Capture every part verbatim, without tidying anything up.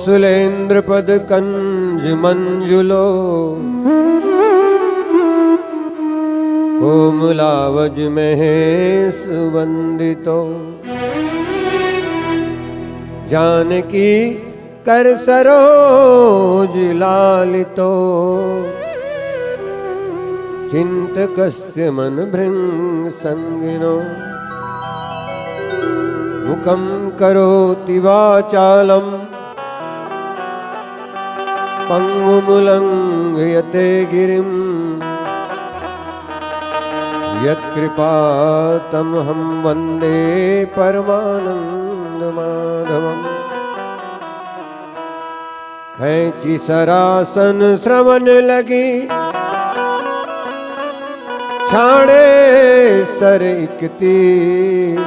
सुलेंद्र पद कंज मंजुलो, कोमलावज महेश वंदितो। जानकी कर सरोज लालितो, चिंतकस्य मन भृंग संगिनो। मुखं करोति वाचालं पंगुमुलंघयते गिरिं। यत्कृपातमहं वंदे परमानंद माधवम। खैंची सरासन श्रवण लगी, छाड़े सर इकतीस।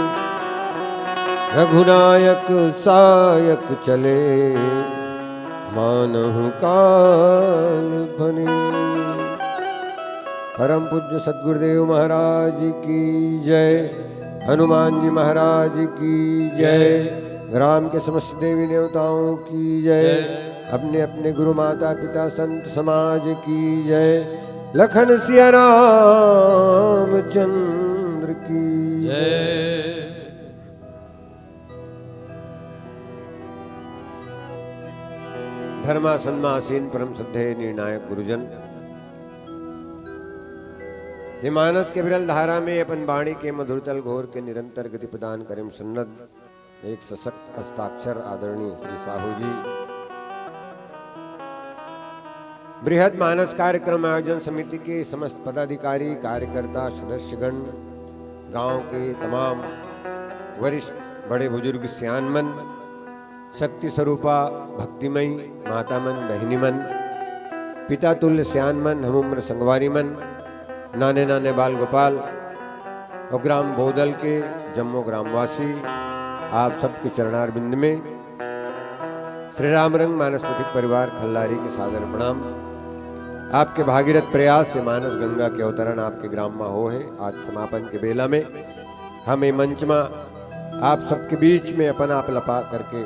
रघुनायक सायक चले, मानहु काल फनी। परम पूज्य सदगुरुदेव महाराज की जय, हनुमान जी महाराज की जय, जय। ग्राम के समस्त देवी देवताओं की जय, जय। अपने अपने गुरु माता पिता संत समाज की जय। लखन सिया रामचंद्र की जय। धर्मासन में आसीन परम श्रद्धेय निर्णायक गुरुजन, ये मानस के विरल धारा में अपन बाणी के मधुरतल घोर के निरंतर गति प्रदान करें सन्नद्ध एक सशक्त हस्ताक्षर आदरणीय श्री साहू जी, बृहद मानस कार्यक्रम आयोजन समिति के समस्त पदाधिकारी, कार्यकर्ता, सदस्यगण, गांव के तमाम वरिष्ठ बड़े बुजुर्ग सियान मन, शक्ति स्वरूपा भक्तिमयी माता मन, बहिनी मन, पिता तुल्य सियान मन, हम उम्र संगवारी मन, नाने नाने बाल गोपाल और ग्राम बोदल के जम्मो ग्रामवासी, आप सबके चरणारविंद में श्री राम रंग मानस पथिक परिवार खल्लारी के सादर प्रणाम। आपके भागीरथ प्रयास से मानस गंगा के अवतरण आपके ग्राम में हो है। आज समापन के बेला में हम ये मंच में आप सबके बीच में अपन आप लपा करके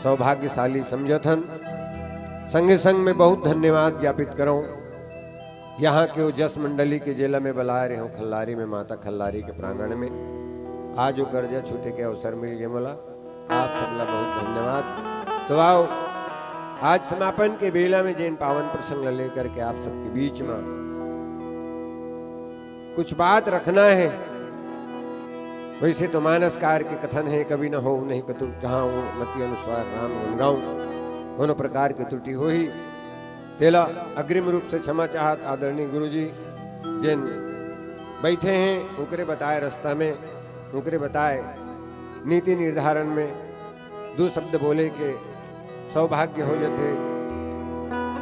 सौभाग्यशाली समझत हन। संगे संग में बहुत धन्यवाद ज्ञापित करौं यहाँ के वो जस मंडली के जेला में बलाए रहे हो खल्लारी में, माता खल्लारी के प्रांगण में आज वो कर्जा छूटे के अवसर मिल गए मोला। आप सबला बहुत धन्यवाद। तो आओ, आज समापन के बेला में जेन पावन प्रसंग ला लेकर के आप सबके बीच में कुछ बात रखना है। वैसे तो मानसकार के कथन है, कवि न हो नहीं कतु, जहाँ हो मति अनुसार राम गुण गाऊं। कोनो प्रकार की त्रुटि होही, तेला अग्रिम रूप से क्षमा चाहत आदरणीय गुरुजी, जेन बैठे हैं, उनकरे बताए रास्ता में, उनकरे बताए नीति निर्धारण में दो शब्द बोले के सौभाग्य हो जथे।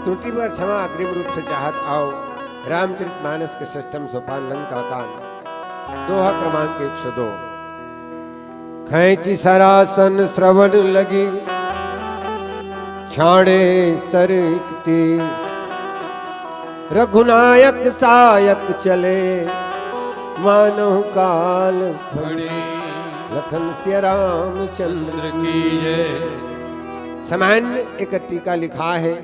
त्रुटि पर क्षमा अग्रिम रूप से चाहत आओ। रामचरित मानस के षष्ठम सोपान लंका कांड, दोहा क्रमांक एक सौ दो। खैंची सरासन श्रवण लगी, छाड़े सर इकतीस। रघुनायक सायक चले, मानहु काल फणी। लखन सिया रामचंद्र की जय। सामान्य एक टीका लिखा है,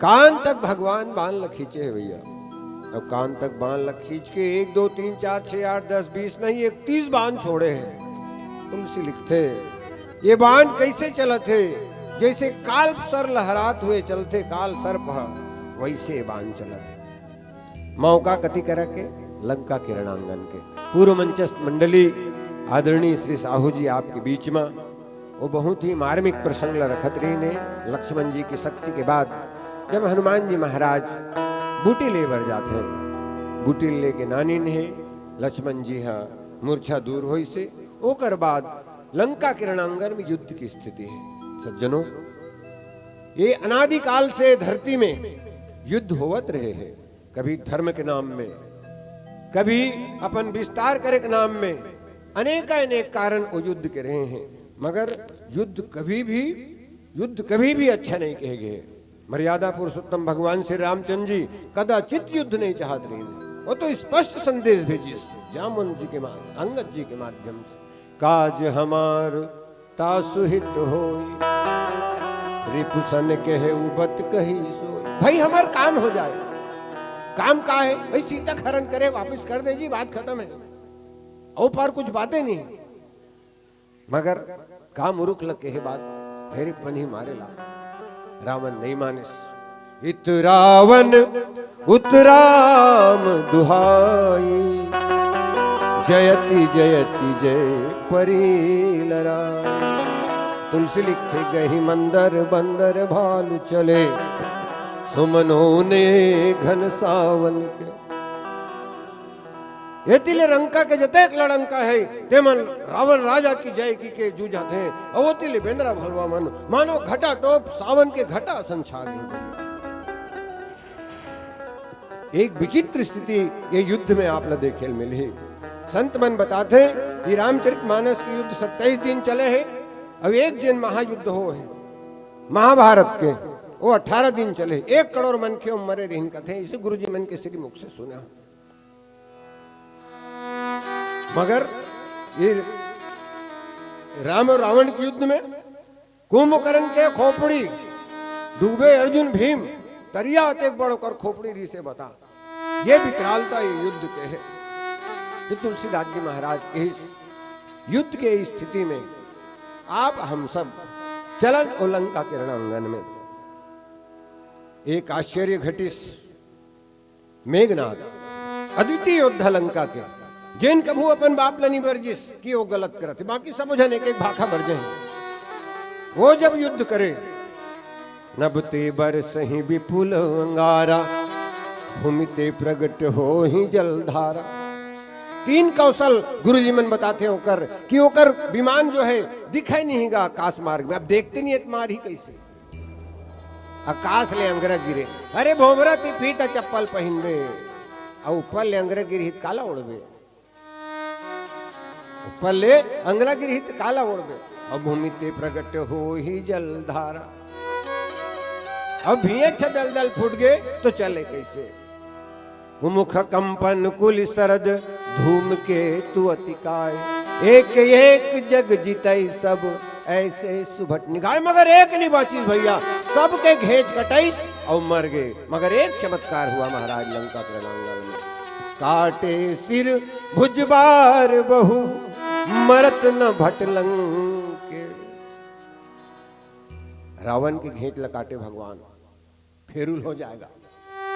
कान तक भगवान बाण ल खींचे हे भैया। अब कान तक बाण ल खींच के एक, दो, तीन, चार, छह, आठ, दस, बीस नहीं, इकतीस बाण छोड़े हैं। तुलसी लिखथे, ये बाण कैसे चलत हे? जैसे काल सर लहरात हुए चलथे काल सर्प ह, वैसे बाण चलत हे। मौका कति करा के? लंका के रणांगन के। पूर्व मंचस्थ मंडली, आदरणीय श्री साहू जी आपके बीच में, वो बहुत ही मार्मिक प्रसंग ला रखत रहीन हे। लक्ष्मण जी की शक्ति के बाद जब हनुमान जी महाराज बूटी ले बर जाथे, बूटी लेके नानिन हे, लक्ष्मण जी हा मूर्छा दूर होइसे, ओकर बाद लंका के रणांगन में युद्ध की स्थिति है। सज्जनों, ये अनादिकाल से धरती में युद्ध होवत रहे हैं, कभी धर्म के नाम में, कभी अपन विस्तार करे के नाम में, अनेक अनेक कारण वो युद्ध के रहे हैं, मगर युद्ध कभी भी, युद्ध कभी भी अच्छा नहीं कहे गए। मर्यादा पुरुषोत्तम भगवान श्री रामचंद्र जी कदाचित युद्ध नहीं चाहत रहे। वो तो स्पष्ट संदेश भेजिस जामवंत जी के मा-, अंगद जी के माध्यम से, काज हमार तासु हित होई। रिपुसन कहे उबत कही सोई। भाई, हमार काम हो जाए। काम का है भाई? सीता का हरण करे, वापस कर दे जी, बात खत्म है। ओ पार कुछ बातें नहीं। मगर का मुरुख लग के हे बात, ढेरी पनही मारेला। रावण नहीं मानिस। इत रावण उत राम दुहाई, जयति जयति जय परी लराई। तुलसी लिखे, गहि मंदर बंदर भालु चले, सुमन होने घन सावन के। एती ले लंका के जतेक लड़ंका हे, ते मन रावण राजा की जय कहिके जूझत हे। अउ ओती ले बेंदरा भलवा मन मानो घटा टोप सावन के घटा असन छा गे। एक विचित्र स्थिति ये युद्ध में आप ला देखे ल मिलही। संत मन बताथे कि रामचरित मानस के युद्ध सत्ताईस दिन चले हे, अउ एक जेन महायुद्ध हो हे महाभारत के, वो अठारह दिन चले, एक करोड़ मनखे मरे रहिन कथे, इसे गुरुजी मन के श्रीमुख से सुना। मगर ये राम अउ रावण के युद्ध में कुंभकर्ण के खोपड़ी डूबे, अर्जुन भीम तरिया अतेक बड़ ओकर खोपड़ी रहिसे, बता। ये विकरालता ये युद्ध के हे। तो तुलसीदास जी महाराज के इस युद्ध के स्थिति में आप हम सब चलन ओ लंका के रणांगन में। एक आश्चर्य घटिस। मेघनाद, अद्वितीय योद्धा लंका के, जेन कभू अपन बाप ल नी बरजिस कि वो गलत करत हे, बाकी सब झन एक एक भाखा बरजे हे। वो जब युद्ध करे, नभ ते बरसहि विपुल अंगारा, भूमि ते प्रगट होहि जलधारा। तीन कौशल गुरुजी मन बताथे ओकर, कि ओकर विमान जो हे दिखे नहीं गा आकाश मार्ग में। अब देखते नहीं हे त मारही कैसे? आकाश ले अंगरा गिरे, अरे भोमरा ती फीता चप्पल पहिनबे, अउ ऊपर ले अंगरा गिरही त काला ओढ़बे? ऊपर ले अंगरा गिरही त काला ओढ़बे? अउ भूमि ते प्रगट होहि जलधारा। अब भुइयां छे दलदल फूट गे तो चले कैसे? मुख कंपन कुलि सरद धूमकेतु अति काय। एक एक जग जितै सब ऐसे सुभट निगाय। मगर एक नहीं बाँचिस भैया, सबके घेंच कटइस अउ मर गे। मगर एक चमत्कार हुआ महाराज लंका के रणांगन में। काटे सिर भुजबार बहु मरत न भट लंके। रावण के घेंच ल काटे भगवान, फेरुल हो जाएगा।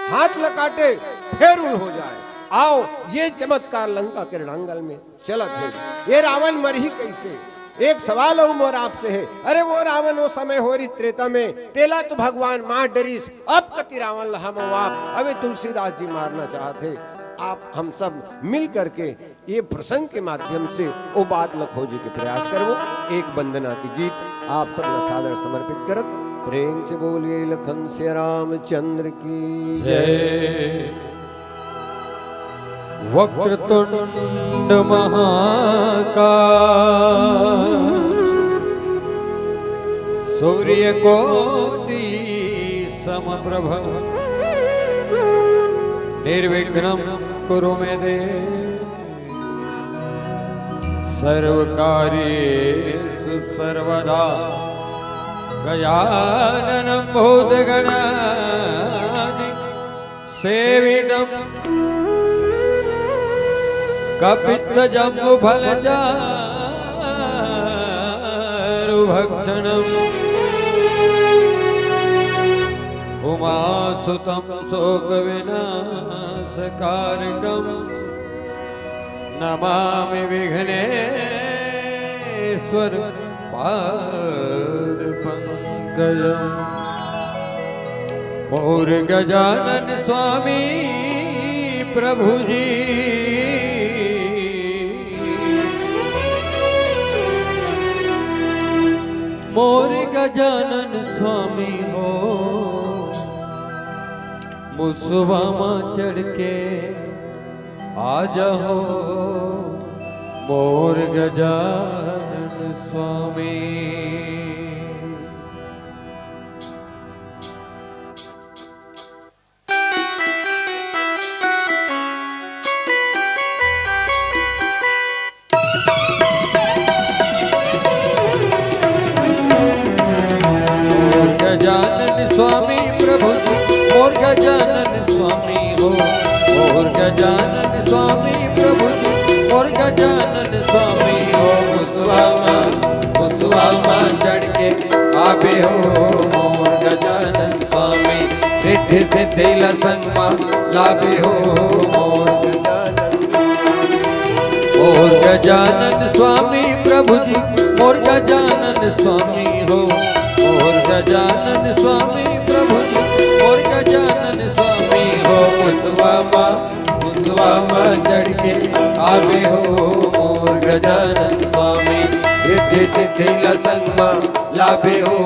हाथ ल काटे, फेरुल हो जाए। आओ, ये चमत्कार लंका के रणांगन में चलत हे। ये रावण मरही कैसे? एक सवाल अउ मोर आपसे हे। अरे वो रावण वो समय होय रहिस त्रेता में, तेला तो भगवान मार डरिस, अब कति रावण ल हम अउ आप, अबे तुलसीदास जी मारना चाहत हे। आप हम सब मिल करके ये प्रसंग के माध्यम से वो बात ल खोजे के प्रयास करबो। एक वंदना के गीत आप सब ल सादर समर्पित करत प्रेम से बोलिए लखन सिया रामचंद्र की जय। जय। वक्रतुंड महाकाय सूर्य कोटि समप्रभ निर्विघ्नं कुरु मे देव सर्वकार्येषु सर्वदा। गजाननं भूतगणादि सेवितं कपित्थजम्बूफलचारुभक्षणम्। उमासुतं शोकविनाशकारकम्। नमामि विघ्नेश्वर पाद पंकजम। मोर गजानन स्वामी प्रभु जी, मोर गजानन स्वामी हो, मुसवा मा चढ़ के आ जाओ मोर गजानन स्वामी। स्वामी प्रभु जी मोर गजानन स्वामी हो, मोर गजानन स्वामी प्रभु जी मोर गजानन स्वामी हो। मुसवा मा, मुसवा मा चढ़ के आबे हो मोर गजानन स्वामी, रिद्धि सिद्धि ल संग मा लाबे हो मोर गजानन। मोर गजानन स्वामी प्रभु जी, मोर गजानन स्वामी हो, मोर गजानन स्वामी प्रभु जी, मोर गजानन स्वामी हो। मुसवा मा, मुसवा मा चढ़ के आबे हो मोर गजानन स्वामी, रिद्धि सिद्धि ल संग मा लाबे हो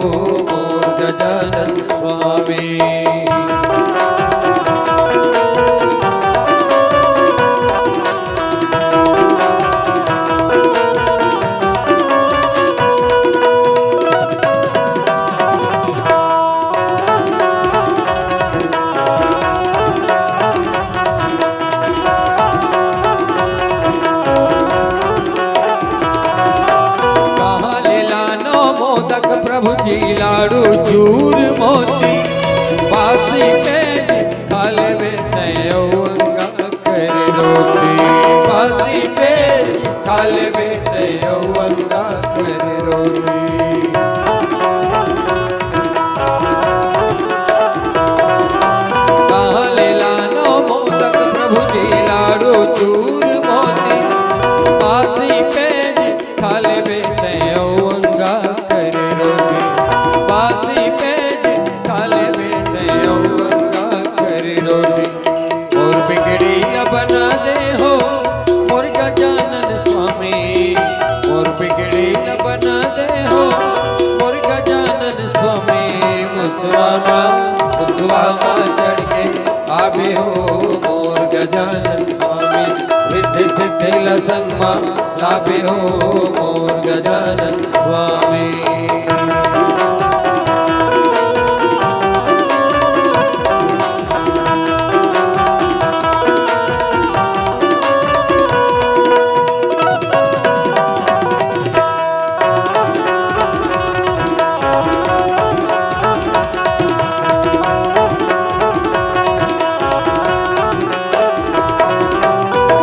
मोर गजानन स्वामी। कहाँ ले लानो मोदक प्रभु जी, लाडू चूर मोती, बासी पेज खा लेबे तैं अउ अंगा कर रोटी, बासी पेज खा लेबे तैं अउ अंगा कर रोटी। कहाँ ले लानो मोदक प्रभु जी, लाडू चूर मोती, बासी पेज खा लेबे तैं अउ अंगा कर रोटी, बासी पेज खा लेबे तैं अउ अंगा कर रोटी। मोर बिगड़ी ल बना दे हो मोर गजानन स्वामी, मोर बिगड़ी ल बना दे हो मोर गजानन स्वामी। मुसवा मा, मुसवा मा चढ़ के आबे हो मोर गजानन स्वामी, रिद्धि सिद्धि ल संग मा लाबे हो मोर गजानन स्वामी।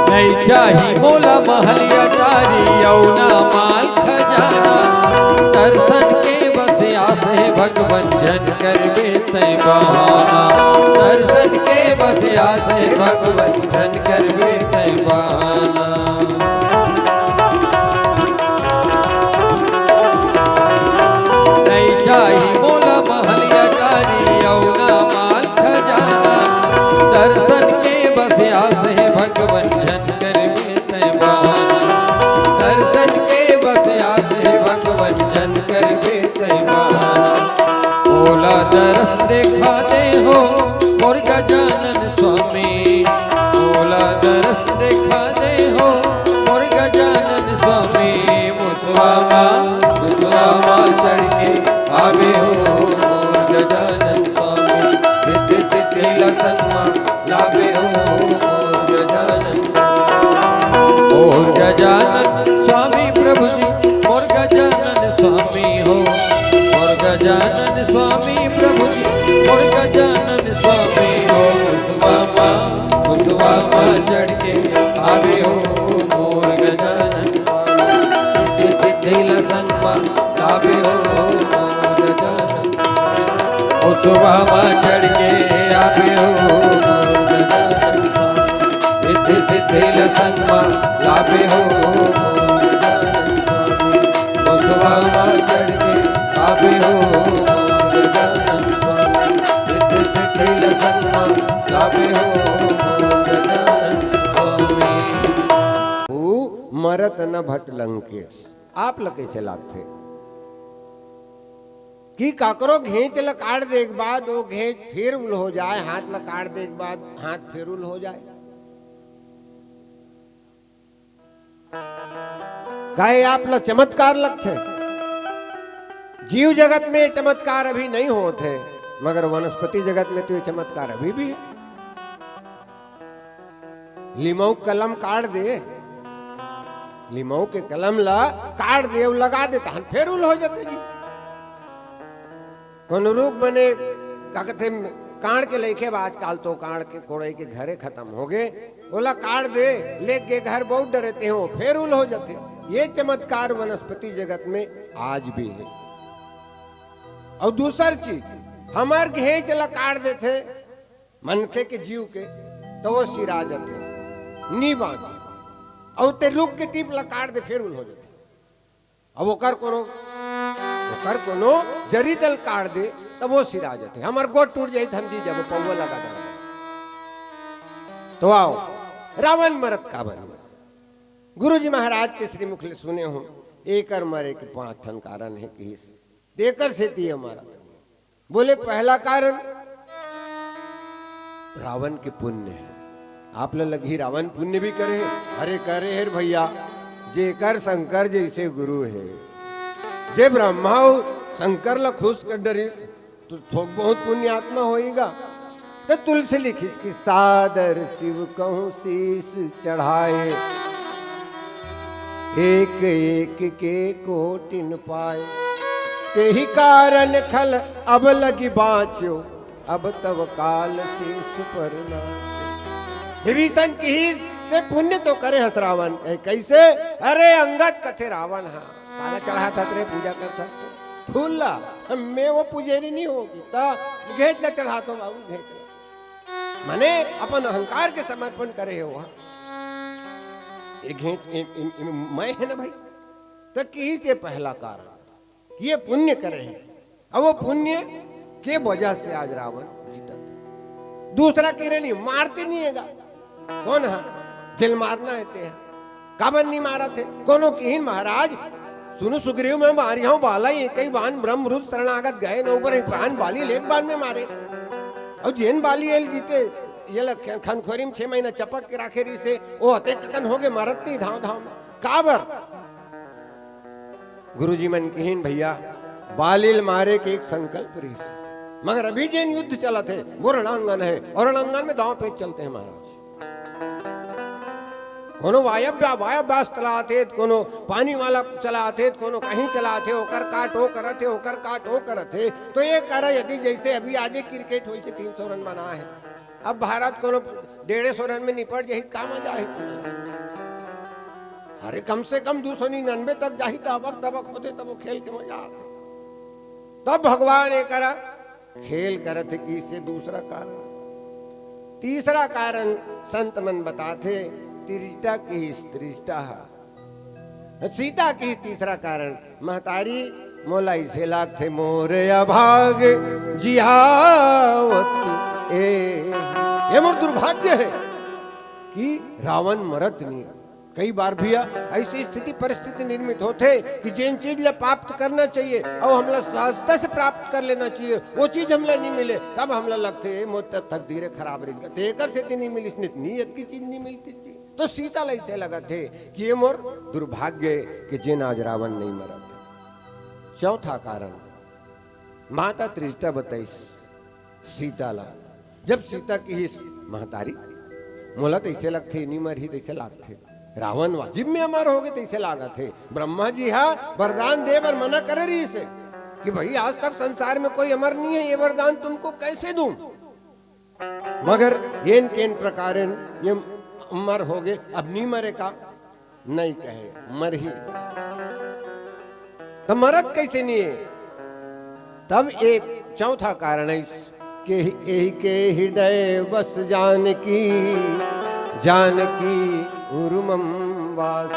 नहीं चाही मोला महल अटारी, अउ ना माल खजाना। दर्शन के बस आस हे भगवन, झन करबे तैं बहाना। दर्शन के बस आस हे भगवन, झन करबे तैं बहाना। नहीं चाही मोला महल अटारी, अउ ना माल खजाना। दर्शन के बस आस हे भगवन, झन करबे तैं बहाना। दर्शन के बस आस हे भगवन, झन करबे तैं बहाना। मोला दरस देखा दे हो मोर गजानन स्वामी, मोला दरस देखा दे हो मोर गजानन स्वामी। मुसवा मा, मुसवा मा चढ़ के आबे हो मोर गजानन स्वामी, रिद्धि सिद्धि ल संग मा लाबे हो मोर गजानन। मोर गजानन स्वामी प्रभु जी, मोर गजानन स्वामी हो, मोर गजानन स्वामी प्रभु जी, मोर गजानन स्वामी हो। मुसवा मा, मुसवा मा चढ़ के आबे हो मोर गजानन स्वामी, रिद्धि सिद्धि ल संग मा लाबे हो मोर गजानन। मुसवा मा चढ़ के आबे हो मोर गजानन स्वामी, रिद्धि सिद्धि ल संग मा लाबे हो मोर गजानन स्वामी। मुसवा मा चढ़ के आबे हो मोर गजानन स्वामी, रिद्धि सिद्धि ल संग मा लाबे हो मोर गजानन स्वामी। ऊ मरत न भट लंकेश। आप ल कइसे लागथे कि काकरो घेंच ल काट दे के बाद वो घेंच फेर उल हो जाए, हाथ ल काट दे के बाद हाथ फेर उल हो जाए? का ये आप ल चमत्कार लगथे? जीव जगत में ये चमत्कार अभी नहीं होत हे, मगर वनस्पति जगत में तो ये चमत्कार अभी भी हे। लिमऊ कलम काट दे, लिमऊ के कलम ला काट दे अउ लगा दे, तहन फेर उल हो जाथे जी। कोनो रूख बने का कथे, कांड़ के लइके बा, आजकाल तो कांड़ के कोड़ई के घरे खतम होगे। ओला कांड़ दे, लेग गे घर, बहुत डरे ते हो, फेर उल हो जाथे। ये चमत्कार वनस्पति जगत में आज भी हे। अउ दूसर चीज, हमर घेंच ला कांड़ देथे मनखे के जीव के, त वो सिरा जाथे, नी बांचे। अउ ते रूख के टीप ला कांड़ दे, फेर उल हो जाथे। अब ओकर कोनो, ओकर कोनो जरी तल कांड़ दे, तब वो सिरा जाथे। हमर गोड़ टूट जाही, त हम जी जाबो, पौवा लगा दे। तो आओ, रावन मरत काबर नहीं? गुरु जी महाराज के श्रीमुख ले सुने हो, एकर मरे के पांच ठन कारन हे किहिस, तेकर सेती ये मरत नहीं। बोले, पहला कारन रावन के पुण्य हे। आप ल लगही, रावन पुण्य भी करे हे। अरे करे हे रे भइया, जेकर शंकर जइसे गुरु हे, जे ब्रह्मा अउ शंकर ल खुश कर डरिस, तो थोक बहुत पुण्यात्मा होइगा। त तुलसी लिखिस कि सादर सिव कहूं सीस चढ़ाए, एक एक के कोटिन पाए। तेहि कारन खल अब लगि बांच्यो, अब तव काल सीस पर नाचे। विभीषण किहिस, ते पुण्य तो करे हस रावन। ए, कइसे? अरे अंगद कथे रावन हा, काला चढ़ाथस रे, पूजा करथस। फूल ला, मैं वो पुजेरी नहीं हों कि, त घेंच ला चढ़ाथों बाबू, घेंच ला। माने अपन अहंकार के समर्पण करे हे वो। ये घेंच, ये, ये, ये मैं हे ना भाई, त किहिस ये पहला कारन, ये पुण्य करे हे। अब वो पुण्य के वजह से आज रावन जीतत हे। दूसरा कहे नहीं, मारते नहीं हे गा। कोन हा? जेला मारना हे ते हा। काबर नहीं मारत हे? कोनो किहिन महाराज, सुनु सुग्रीव, मैं मारिहौं बाला, एकई बान ब्रह्मरुद्र शरणागत गए, नौ बर प्रान बाली लेग बान में मारे। अउ जेन बाली एला जीते, एला ख-, खनखोरी में छह महीना चपक के राखे रहिसे, ओ अतेक कन होगे, मरत नहीं धांव धांव में। काबर? गुरुजी मन किहिन भइया, बाली ल मारे के एक संकल्प रहिस, मगर अभी जेन युद्ध चलत हे, वो रणांगन हे, अउ रणांगन में दांव पेच चलथे महाराज। कोनो वायव्या-, वायव्यास्त्र चलात हे, कोनो पानी वाला चलात हे, कोनो कहीं चलात हे, ओकर काट ओ करत हे, ओकर काट ओ करत हे। तो ये करा यदि जइसे अभी आजे क्रिकेट होइसे, तीन सौ रन बनाए हे, अब भारत कोनो डेढ़े सौ रन में निपट जाही, त का मजा आही? अरे, कम से कम दू सौ निन्यानवे तक जाही, त अबक तबक होथे, तब वो खेल के मजा आथे। तब भगवान ये करा खेल करत हे, किहिस ये दूसरा कारण। तीसरा कारण संत मन बताथे, तृष्टा किहिस, तृष्टा हा। सीता किहिस तीसरा कारण, महतारी मोला अइसे लागथे मोर अभाग जिहावत ए। ये मोर दुर्भाग्य हे कि रावन मरत नहीं। कई बार भइया अइसे स्थिति परिस्थिति निर्मित होथे कि जेन चीज ला प्राप्त करना चाहिए अउ हमला सहजता से प्राप्त कर लेना चाहिए, वो चीज हमला नहीं मिले, तब हमला लगथे, "ए, मोर त तकदीरे खराब रहिस गा, तेकर सेती नहीं मिलिस, नहीं, नहीं अतकी चीज नहीं मिलती जी।" तो सीता ला अइसे लगत हे कि ये मोर दुर्भाग्य हे कि जेन आज रावन नहीं मरत हे। चौथा कारण, माता तृष्टा बताइस सीता ला। जब सीता किहिस, "महतारी, मोला तइसे लगथे, नहीं मरही तइसे लागथे। रावन वाजिब में अमर होगे तइसे लागत हे। ब्रह्मा जी हा वरदान दे बर मना करे रहिस हे कि भाई, आज तक संसार में कोई अमर नहीं है, ये वरदान तुमको कैसे दूं?" मगर एन केन प्रकारेन ये अमर होगे, अब नी मरे का? नहीं कहे, मरही। त मरत कैसे नहीं है? तब ये चौथा कारण है कि एहि के हृदय बस जानकी, जानकी उरुमम वास।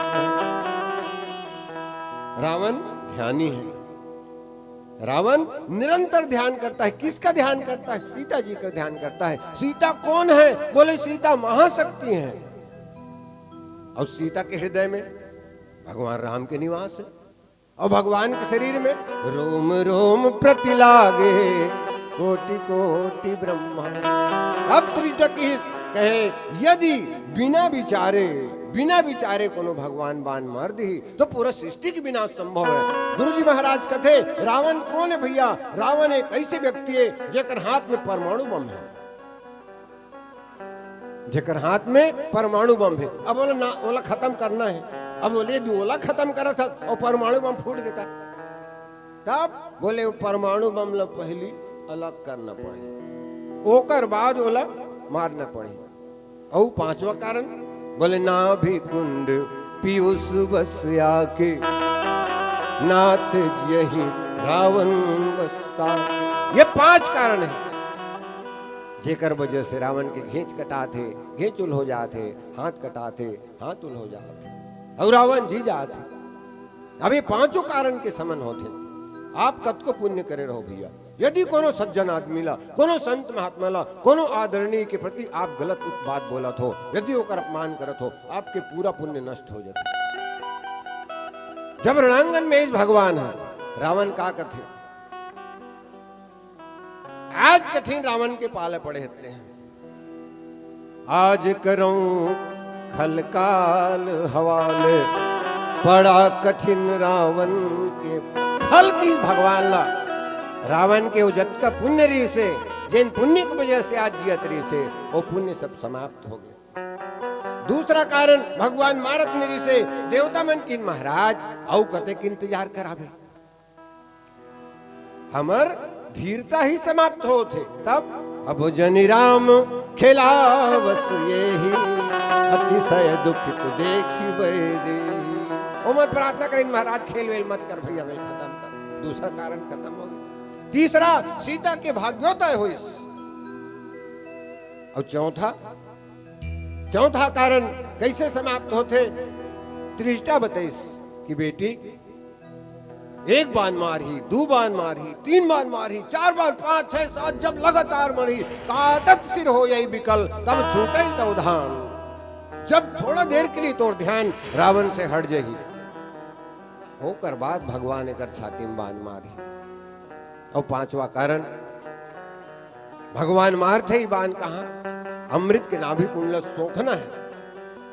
रावण ध्यानी है। रावण निरंतर ध्यान करता है। किसका ध्यान करता है? सीता जी का ध्यान करता है। सीता कौन है? बोले, सीता महाशक्ति है। और सीता के हृदय में भगवान राम के निवास है और भगवान के शरीर में रोम रोम प्रति लागे कोटि कोटि ब्रह्मांड। अब त्रिजटा कहे, यदि बिना विचारे, बिना विचारे कोनो भगवान बान मार दी, तो पूरा सृष्टि के विनाश संभव है। गुरु जी महाराज कथे, रावण कौन है भैया? रावण एक ऐसे व्यक्ति है जेकर हाथ में परमाणु बम है, जेकर हाथ में परमाणु बम है। अब ओला ना, ओला खत्म करना है। अब बोले, "दू ओला खत्म करत हस और परमाणु बम फूट देता।" तब बोले, "वो परमाणु बम ला पहली अलग करना पड़ही, ओकर बाद ओला मारना पड़ही। अउ पांचवा कारण बोले, नाभि कुंड पीयूष बस आके, नाथ यही रावण बसता। ये पांच कारण है, जेकर वजह से रावण के घेंच कटात हे, घेंच उल हो जात हे, हाथ कटात हे, हाथ उल हो जात हे, अउ रावण जी जात हे। अब ये पांचों कारण के समन होथे। आप कतको पुण्य करे रहो भैया, यदि कोनो सज्जन आदमी ला, कोनो संत महात्मा ला, कोनो आदरणीय के प्रति आप गलत बात बोलत हो, यदि ओकर अपमान करत हो, आपके पूरा पुण्य नष्ट हो जाथे। जब रणांगन में इस भगवान है, रावण का कथे, आज कठिन रावण के पाले पड़े हते हैं। आज करऊं खलकाल हवाले, पड़ा कठिन रावण के। खल की भगवान ला, रावण के वो जतका पुण्य रहिसे, जेन पुण्य के वजह से आज जियत रहिसे, वो पुण्य सब समाप्त हो गए। दूसरा कारण, भगवान मारत नहीं रहिसे, देवता मन की महाराज, अउ कतेक इंतजार कराबे। हमर धीरता ही समाप्त होत हे। तब अब जनि राम खेलावस एही, अतिशय दुखित देखि भय देही। ओमन प्रार्थना करें, महाराज खेल वेल मत कर भैया, वेल खत्म कर। दूसरा कारण खत्म हो गया। तीसरा, सीता के भाग्योदय होइस। अउ चौथा, चौथा कारण कैसे समाप्त होथे? त्रिष्टा बताइस कि बेटी, एक बान मारही, दू बान मारही, तीन बान मारही, चार बान, पांच, छह, सात, जब लगातार मारही, काटत सिर होय बिकल, तब छूटई तव ध्यान। जब थोड़ा देर के लिए तोर ध्यान रावण से हट जाही, ओकर बाद भगवान एकर छाती में बान मारही। अउ पांचवा कारण, भगवान मारथे ही बान कहाँ? अमृत के नाभि कुंड ल सोखना है।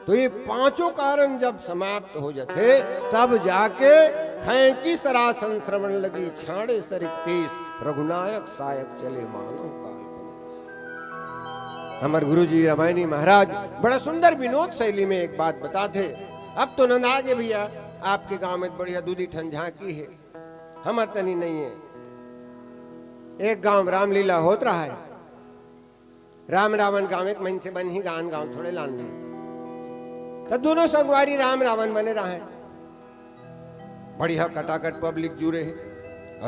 तो ये पांचों कारण जब समाप्त हो जाते, तब जाके खैंची सरासन श्रवण लगी, छाड़े सरिक तेज, रघुनायक सायक चले मानव काल कलेश। हमर गुरुजी रामायणी महाराज बड़ा सुंदर विनोद शैली में एक बात बताथे। अब तो नंदा गे भैया, आपके गांव में बढ़िया दूधी ठन झांकी है, हमर तनी नहीं है। एक गांव रामलीला होत रहा है, राम रावण गांव एक मन से बन ही गान गांव थोड़े लान ली। तो दोनों संगवारी राम रावण बने रहे, बढ़िया कटाकट पब्लिक जुरे है,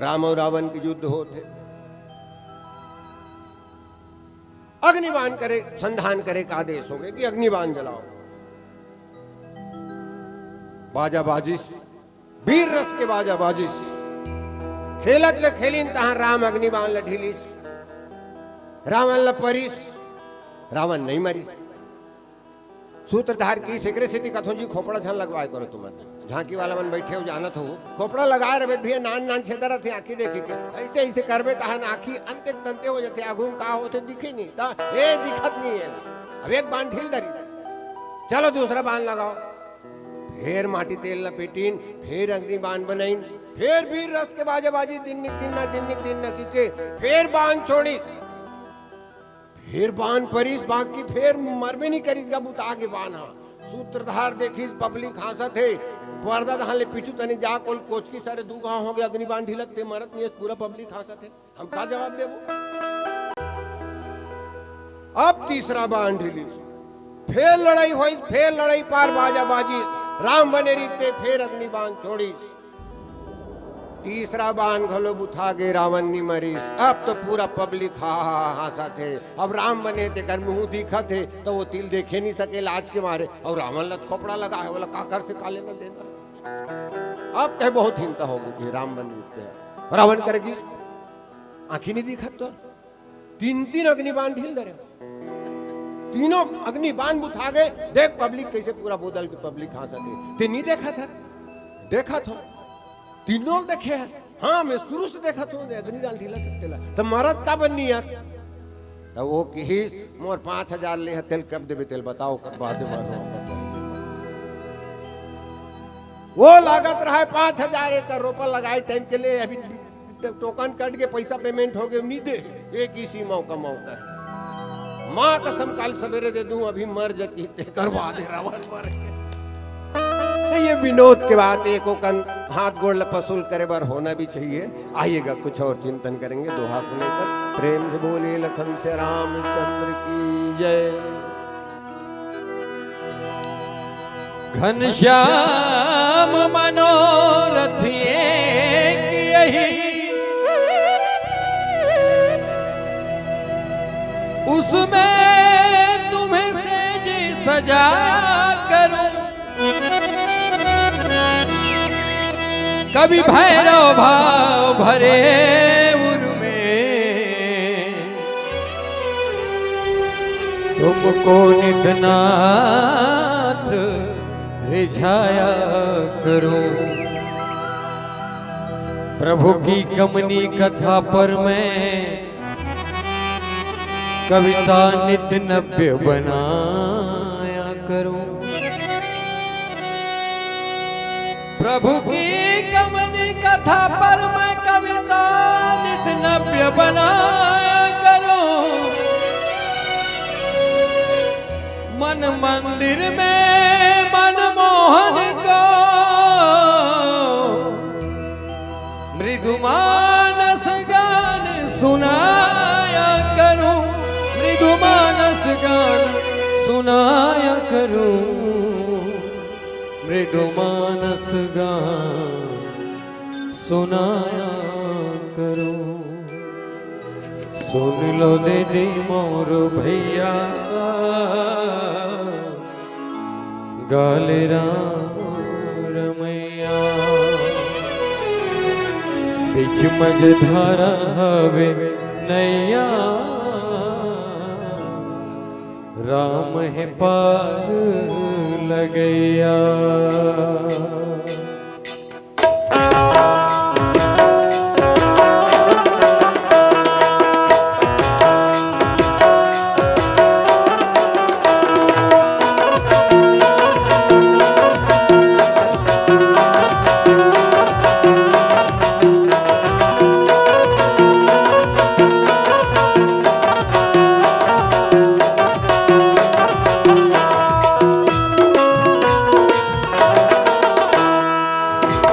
राम और रावण के युद्ध होत है। अग्निबाण करे, संधान करे का आदेश हो गए कि अग्निबाण जलाओ। बाजा बाजिस, वीर रस के बाजा बाजिस। खेलत ले खेलिन तहां राम अग्निबाण ल ढीलिस, रावण ल परिस, रावण नहीं मरिस। सूत्रधार की सेकरे सेती कथों जी खोपड़ा झन लगवाए करो तुमन। झांकी वाला मन बैठे हो जानत हो, खोपड़ा लगाए रहे भैया, नान नान छेदा रहते आंखी देखी के। ऐसे ऐसे करबे तहन आंखी अंत एक तंते हो जाते, आगू में का होते दिखे नहीं, ता ए दिखत नहीं है। अब एक बाण ढील दरी, चलो दूसरा बाण लगाओ। फेर माटी तेल लपेटिन, फेर अग्नि बाण बनाइन, फेर वीर रस के बाजा बाजी, दिन निक दिन ना, दिन निक दिन ना की के, फेर बाण छोड़िस, फेर बाण परिस, बाकी फेर मरबे नहीं करिस गा बुता के बाण हा। सूत्रधार देखिस, पब्लिक हाँसत हे, पर्दा धान ले पीछू तनी जा कोल कोचकी सारे दू गांव हो गए, अग्नि बाण ढिलक ते मरत नहीं, पूरा पब्लिक हाँसत हे। हम का जवाब देबो? अब तीसरा बाण ढिलिस, फेर लड़ाई होइस, फेर लड़ाई पार बाजा बाजिस, राम बने रीते फेर अग्नि बाण छोड़िस। तीसरा बाण घलो बुता गे, रावण नि मरिस। अब तो पूरा पब्लिक हा हा हा हाँसत हे। अब राम बने तेकर मुंह दिखत हे, तो वो तिल देखे नहीं सके लाज के मारे। और रावण ल खोपड़ा लगा है, बोला काकर से का लेना देना। अब कहे बहुत हिंता हो गई, राम बन रीते। रावण करे गिस, आंखी नहीं दिखत तो तीन तीन अग्नि बाण ढील दरे। तीनों अग्नि बाण बुता गे। देख पब्लिक कैसे पूरा बोदल के पब्लिक हाँसत हे। ते नहीं देखा था? देखा था। तीनों देखे है। हाँ, मैं शुरू से देखा था, अग्नि डाल ढीला सकते ला। तो मरत का बन नहीं है? तो वो किहिस, मोर पाँच हजार ले है, तेल कब देबे, तेल बताओ, कब बाद में मारो। वो लागत रहा है पाँच हजार एकड़ रोपा लगाए टाइम के लिए, अभी टोकन कट के पैसा पेमेंट हो गए, नहीं दे, एक ही सीमा कमाता है। माँ कसम, काल सवेरे दे दूं, अभी मर जा की तेकर बाद रावण मर गए। तो ये विनोद के बात, एको कन हाथ गोड़ ल पसुल करे बर होना भी चाहिए। आइएगा, कुछ और चिंतन करेंगे दोहा को लेकर। प्रेम से बोलिए लखन से रामचंद्र की जय। घनश्याम मनोरथ एक यही, उसमें तुम्हें सेज सजा करूं। कवि भैरव भाव भरे उर में, तुमको नित नाथ रिझाया करूं। प्रभु की कमनी कथा पर मैं कविता नित नव्य बनाया करूं। प्रभु की कमनी कथा पर मैं कविता नित नव्य बनाया करूं। मन मंदिर में मनमोहन को मृदु मानस गान सुनाया करूं, मृदु मानस गान सुनाया करूं, मृदु मानस गान सुनाया करूं। सुन लो दीदी मोर भैया, गाले राम रमैया। बीच मझधारा हवे नैया, राम हे पार लगैया।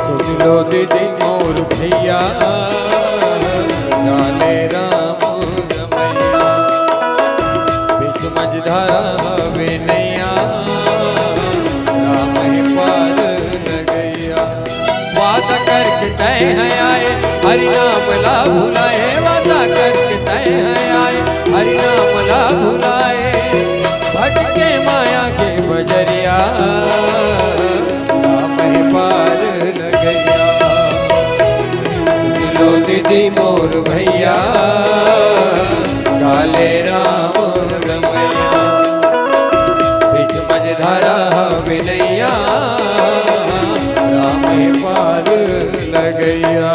सुन लो दीदी मोर भैया, गाले राम रमैया। बीच मझधारा हवे नैया, राम हे पार लगैया। वादा करके तय है आए, हरि नाम ला भुलाए। वादा करके तय है आए, हरि नाम ला भुलाए। भटके माया के बजरिया, राम हे पार लगैया। लो दीदी मोर भैया, गाले राम रमैया। बीच मझधारा हवे नैया, राम हे पार लगैया।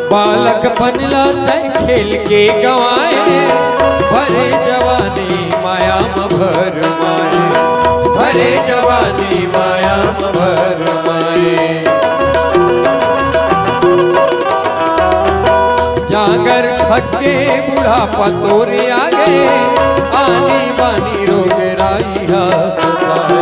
बालकपन ला तैं खेल के गंवाए, भरे जवानी माया म भरमाए, भरे जवानी माया म भरमाए। जांगर खट के बुढ़ापा तोर आगे, आनी बानी रोग राई हा सताए,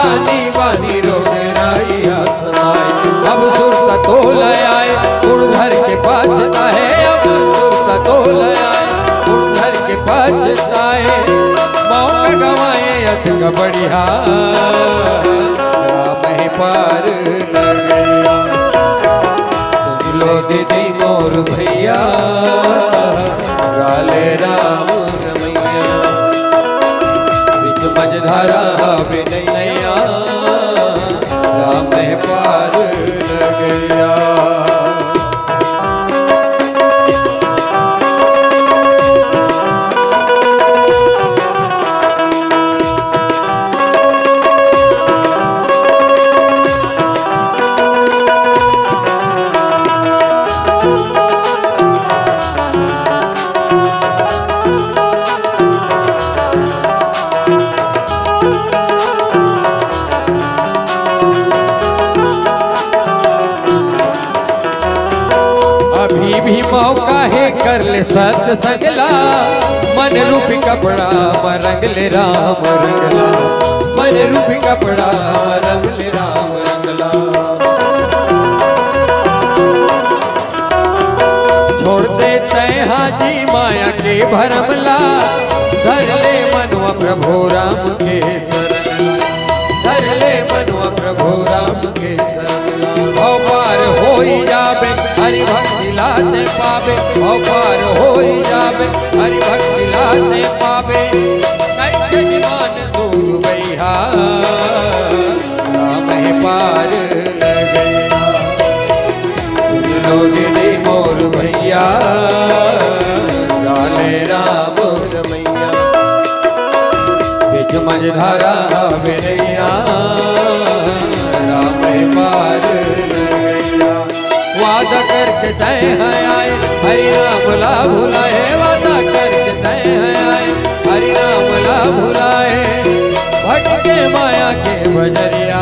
आनी बानी रोग राई हा सताए। अब सुरता तोल आए, गुण धर के पाछताए। अब सुरता तोल आए, गुण धर के पाछताए। मौका गंवाए अतका बढ़िया, राम हे पार लगैया। सुन लो दीदी मोर भैया, गाले राम रमैया। बीच मझधारा हवे नैया, राम हे पार लगैया। संगला, मन रूपी कपड़ा म रंग ले राम रंगला, मन रूपी कपड़ा म रंग ले राम रंगला। छोड़ दे तैं हा जी माया के भरम ला, धर ले मनवा प्रभु राम के शरण ला, धर ले मनवा प्रभु राम के शरण ला। भव पार होई जाबे, हरि भक्ति ला तैं पाबे, भव पार होई जाबे, हरि भक्ति ला तैं पाबे। कई जजमान सूर बइहा, राम हे पार लगइहा। सुन लो दीदी मोर भैया, डाले राम रमैया। बीच मझधारा बिनैया, राम हे पार लगैया। वादा करके तैं है आए, हरि नाम ला भुलाए, वादा करके तैं है आए, हरि नाम ला भुलाए। भटके माया के बजरिया,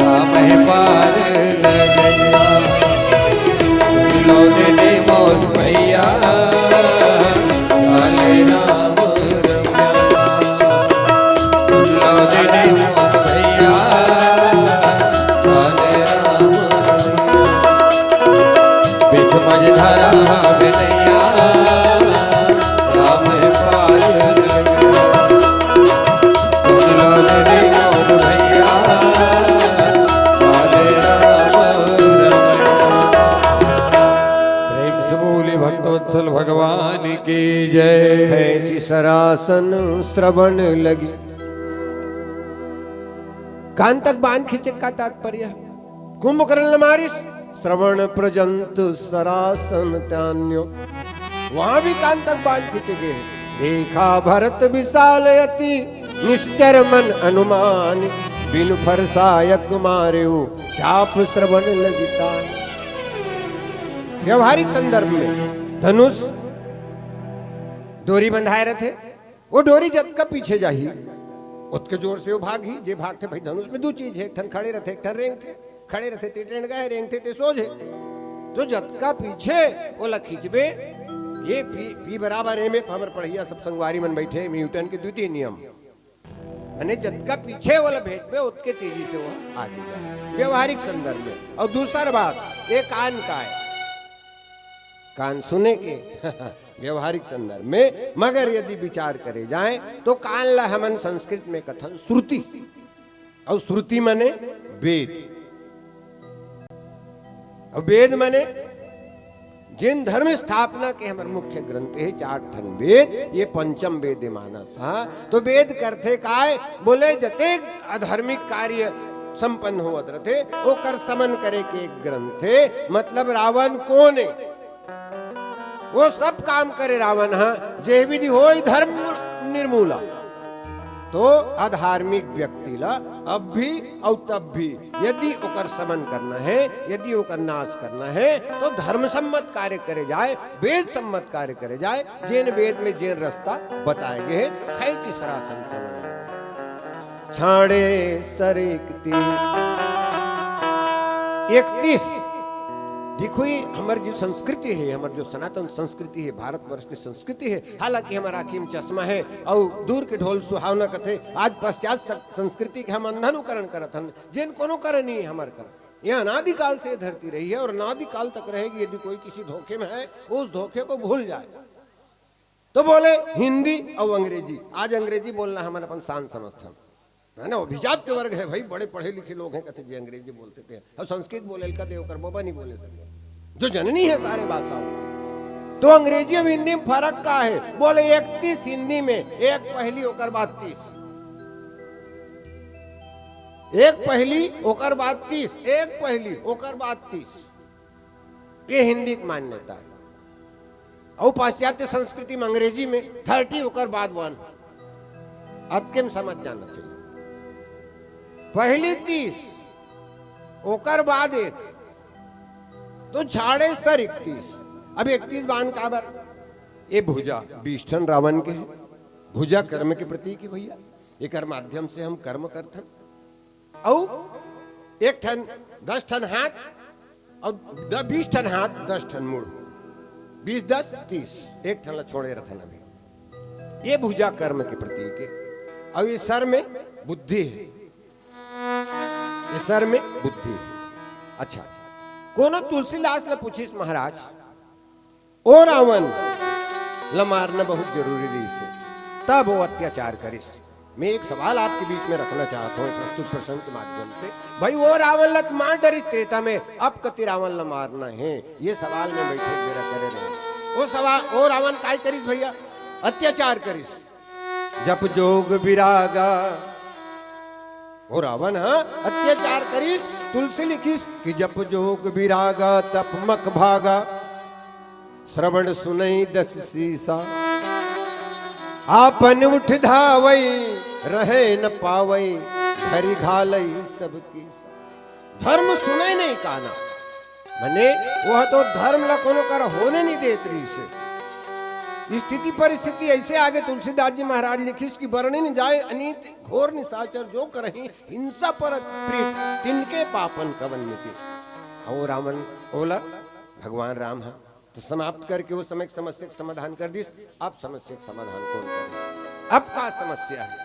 राम हे पार लगैया। लो दीदी मोर भैया, काले राम रमैया। लो दीदी मोर भैया, काले राम रमैया। बीच मझधारा बिनैया, राम हे पार लगैया। सुन लो दीदी मोर भैया, काले राम रमैया। प्रेम से बोले भक्तवत्सल भगवान की जय। है जी सरासन श्रवण लगी। कान तक बांध खींचे का तात्पर्य है? कुंभकर्ण मारिस श्रवण पर्यंत सरासन त्यान्यो। वहां भी कान तक बांध खींचे गए। देखा भरत विशाल अति निश्चर मन अनुमान, बिनु फरसायक मारेउ चाप श्रवण लगी तान। व्यवहारिक संदर्भ में धनुष डोरी बंधाए रहते, वो डोरी जतका पीछे जाही, ओतके जोर से वो भागही। जे भागथे भाई, धनुष में दू चीज हे, एक ठन खड़े रथे, एक ठन रेंगथे। खड़े रथे ते टेंड़गा हे, रेंगथे ते सोझ हे। तो जतका पीछे ओला खींचबे, ये पी, पी बराबर एम एफ, हमर पढ़इया सब संगवारी मन बैठे हे, न्यूटन के द्वितीय नियम। माने जतका पीछे ओला भेजबे, ओतके तेजी से वो आगे जाए। व्यवहारिक संदर्भ में। अउ दूसर बात, ये कान काय, कान सुने के व्यवहारिक संदर्भ में, मगर यदि विचार करे जाए तो कान ला हमन संस्कृत में कथन श्रुति, अउ श्रुति माने वेद, अउ वेद माने जेन धर्म स्थापना के हमर मुख्य ग्रंथ हे, चार ठन वेद, ये पंचम वेद हे मानस। हाँ, तो वेद करथे काय? बोले जतेक अधार्मिक कार्य संपन्न होवत रथे, ओकर समन करे के एक ग्रंथ हे। मतलब रावण कोन हे? वो सब काम करे रावण ह, जे विधि होय धर्म निर्मूला। तो अधार्मिक व्यक्ति ला अब भी अउ तब भी यदि ओकर समन करना हे, यदि ओकर नाश करना हे, तो धर्म सम्मत कार्य करे जाए, वेद सम्मत कार्य करे जाए, जेन वेद में जेन रस्ता बताए गे हे। खैची सरासन समझ। छाड़े सर इकतीस, इकतीस। देखो, ये हमर जो संस्कृति हे, हमर जो सनातन संस्कृति हे, भारतवर्ष के संस्कृति हे, हालांकि हमर आँखी में चश्मा हे अउ दूर के ढोल सुहावना कथे। आज पाश्चात्य सं-, संस्कृति के हम अंधानुकरण करत हन, जेन कोनो कारण नहीं हे हमर कर। ये अनादिकाल से ये धरती रही हे अउ अनादिकाल तक रहेगी। यदि कोई किसी धोखे में हे, वो उस धोखे को भूल जाए। तो बोले हिंदी अउ अंग्रेजी। आज अंग्रेजी बोलना हमन अपन शान समझथन, है ना? अभिजात्य वर्ग हे भाई, बड़े पढ़े लिखे लोग हे, कथे जी अंग्रेजी बोलथे ते, अउ संस्कृत बोले ल कथे, ओकर बबा नहीं बोले सके, जो जननी हे सारे भाषाओं। तो अंग्रेजी अउ हिंदी में फरक का हे? बोले इकतीस हिंदी में, एक पहली, ओकर बाद तीस। एक पहली, ओकर बाद तीस, एक पहली, ओकर बाद तीस। ये हिंदी के मान्यता हे। अउ पाश्चात्य संस्कृति में, अंग्रेजी में थर्टी, ओकर बाद वन। अतके में समझ जाना चाहिए। पहली तीस, ओकर बाद एक, तो छाड़े सर इकतीस। अब इकतीस बांध काबर? ये भुजा बीस ठन रावण के हे, भुजा कर्म के प्रतीक हे भैया, एकर माध्यम से हम कर्म करथन। अउ एक ठन, दस ठन हाथ, अउ द-, बीस ठन हाथ, दस ठन मुड़। बीस दस तीस, एक ठन ला छोड़े रथन अभी। ये भुजा कर्म के प्रतीक हे, अउ ये सर में बुद्धि हे, ये सर में बुद्धि हे। अच्छा, कोनो तुलसीदास ला पूछिस, महाराज, ओ रावण ला मारना बहुत जरूरी रहिस हे, तब वो अत्याचार करिस। मैं एक सवाल आपके बीच में रखना चाहता हूँ प्रस्तुत प्रसंग के माध्यम से। भाई, वो रावण ला तो मार डरिस त्रेता में, अब कति रावण ला मारना हे, ये सवाल में बैठे बेरा करे रहे। वो सवाल, वो रावण काय करिस भैया? अत्याचार करिस। जप जोग विरागा, वो रावण, हाँ, अत्याचार करिस। तुलसी लिखिस कि जप जोग विरागा तप मख भागा, श्रवण सुनई दस सीसा, आपन उठ धावई, रहे न पावई, धरि घालई सबकी। धर्म सुनई नहीं काना, मने वो तो धर्म ला कोनो कर होने नहीं देत रहिस हे। स्थिति परिस्थिति ऐसे आगे तुलसीदास जी महाराज लिखिस कि वर्णिन जाय अनीत घोर निशाचर जो करही हिंसा परत प्रीत तिनके पापन कवन मिटे। अउ रावण ओला भगवान राम ह तो समाप्त करके वो समय समस्या के समाधान कर दिस। अब समस्या के समाधान कौन करे? अब का समस्या हे?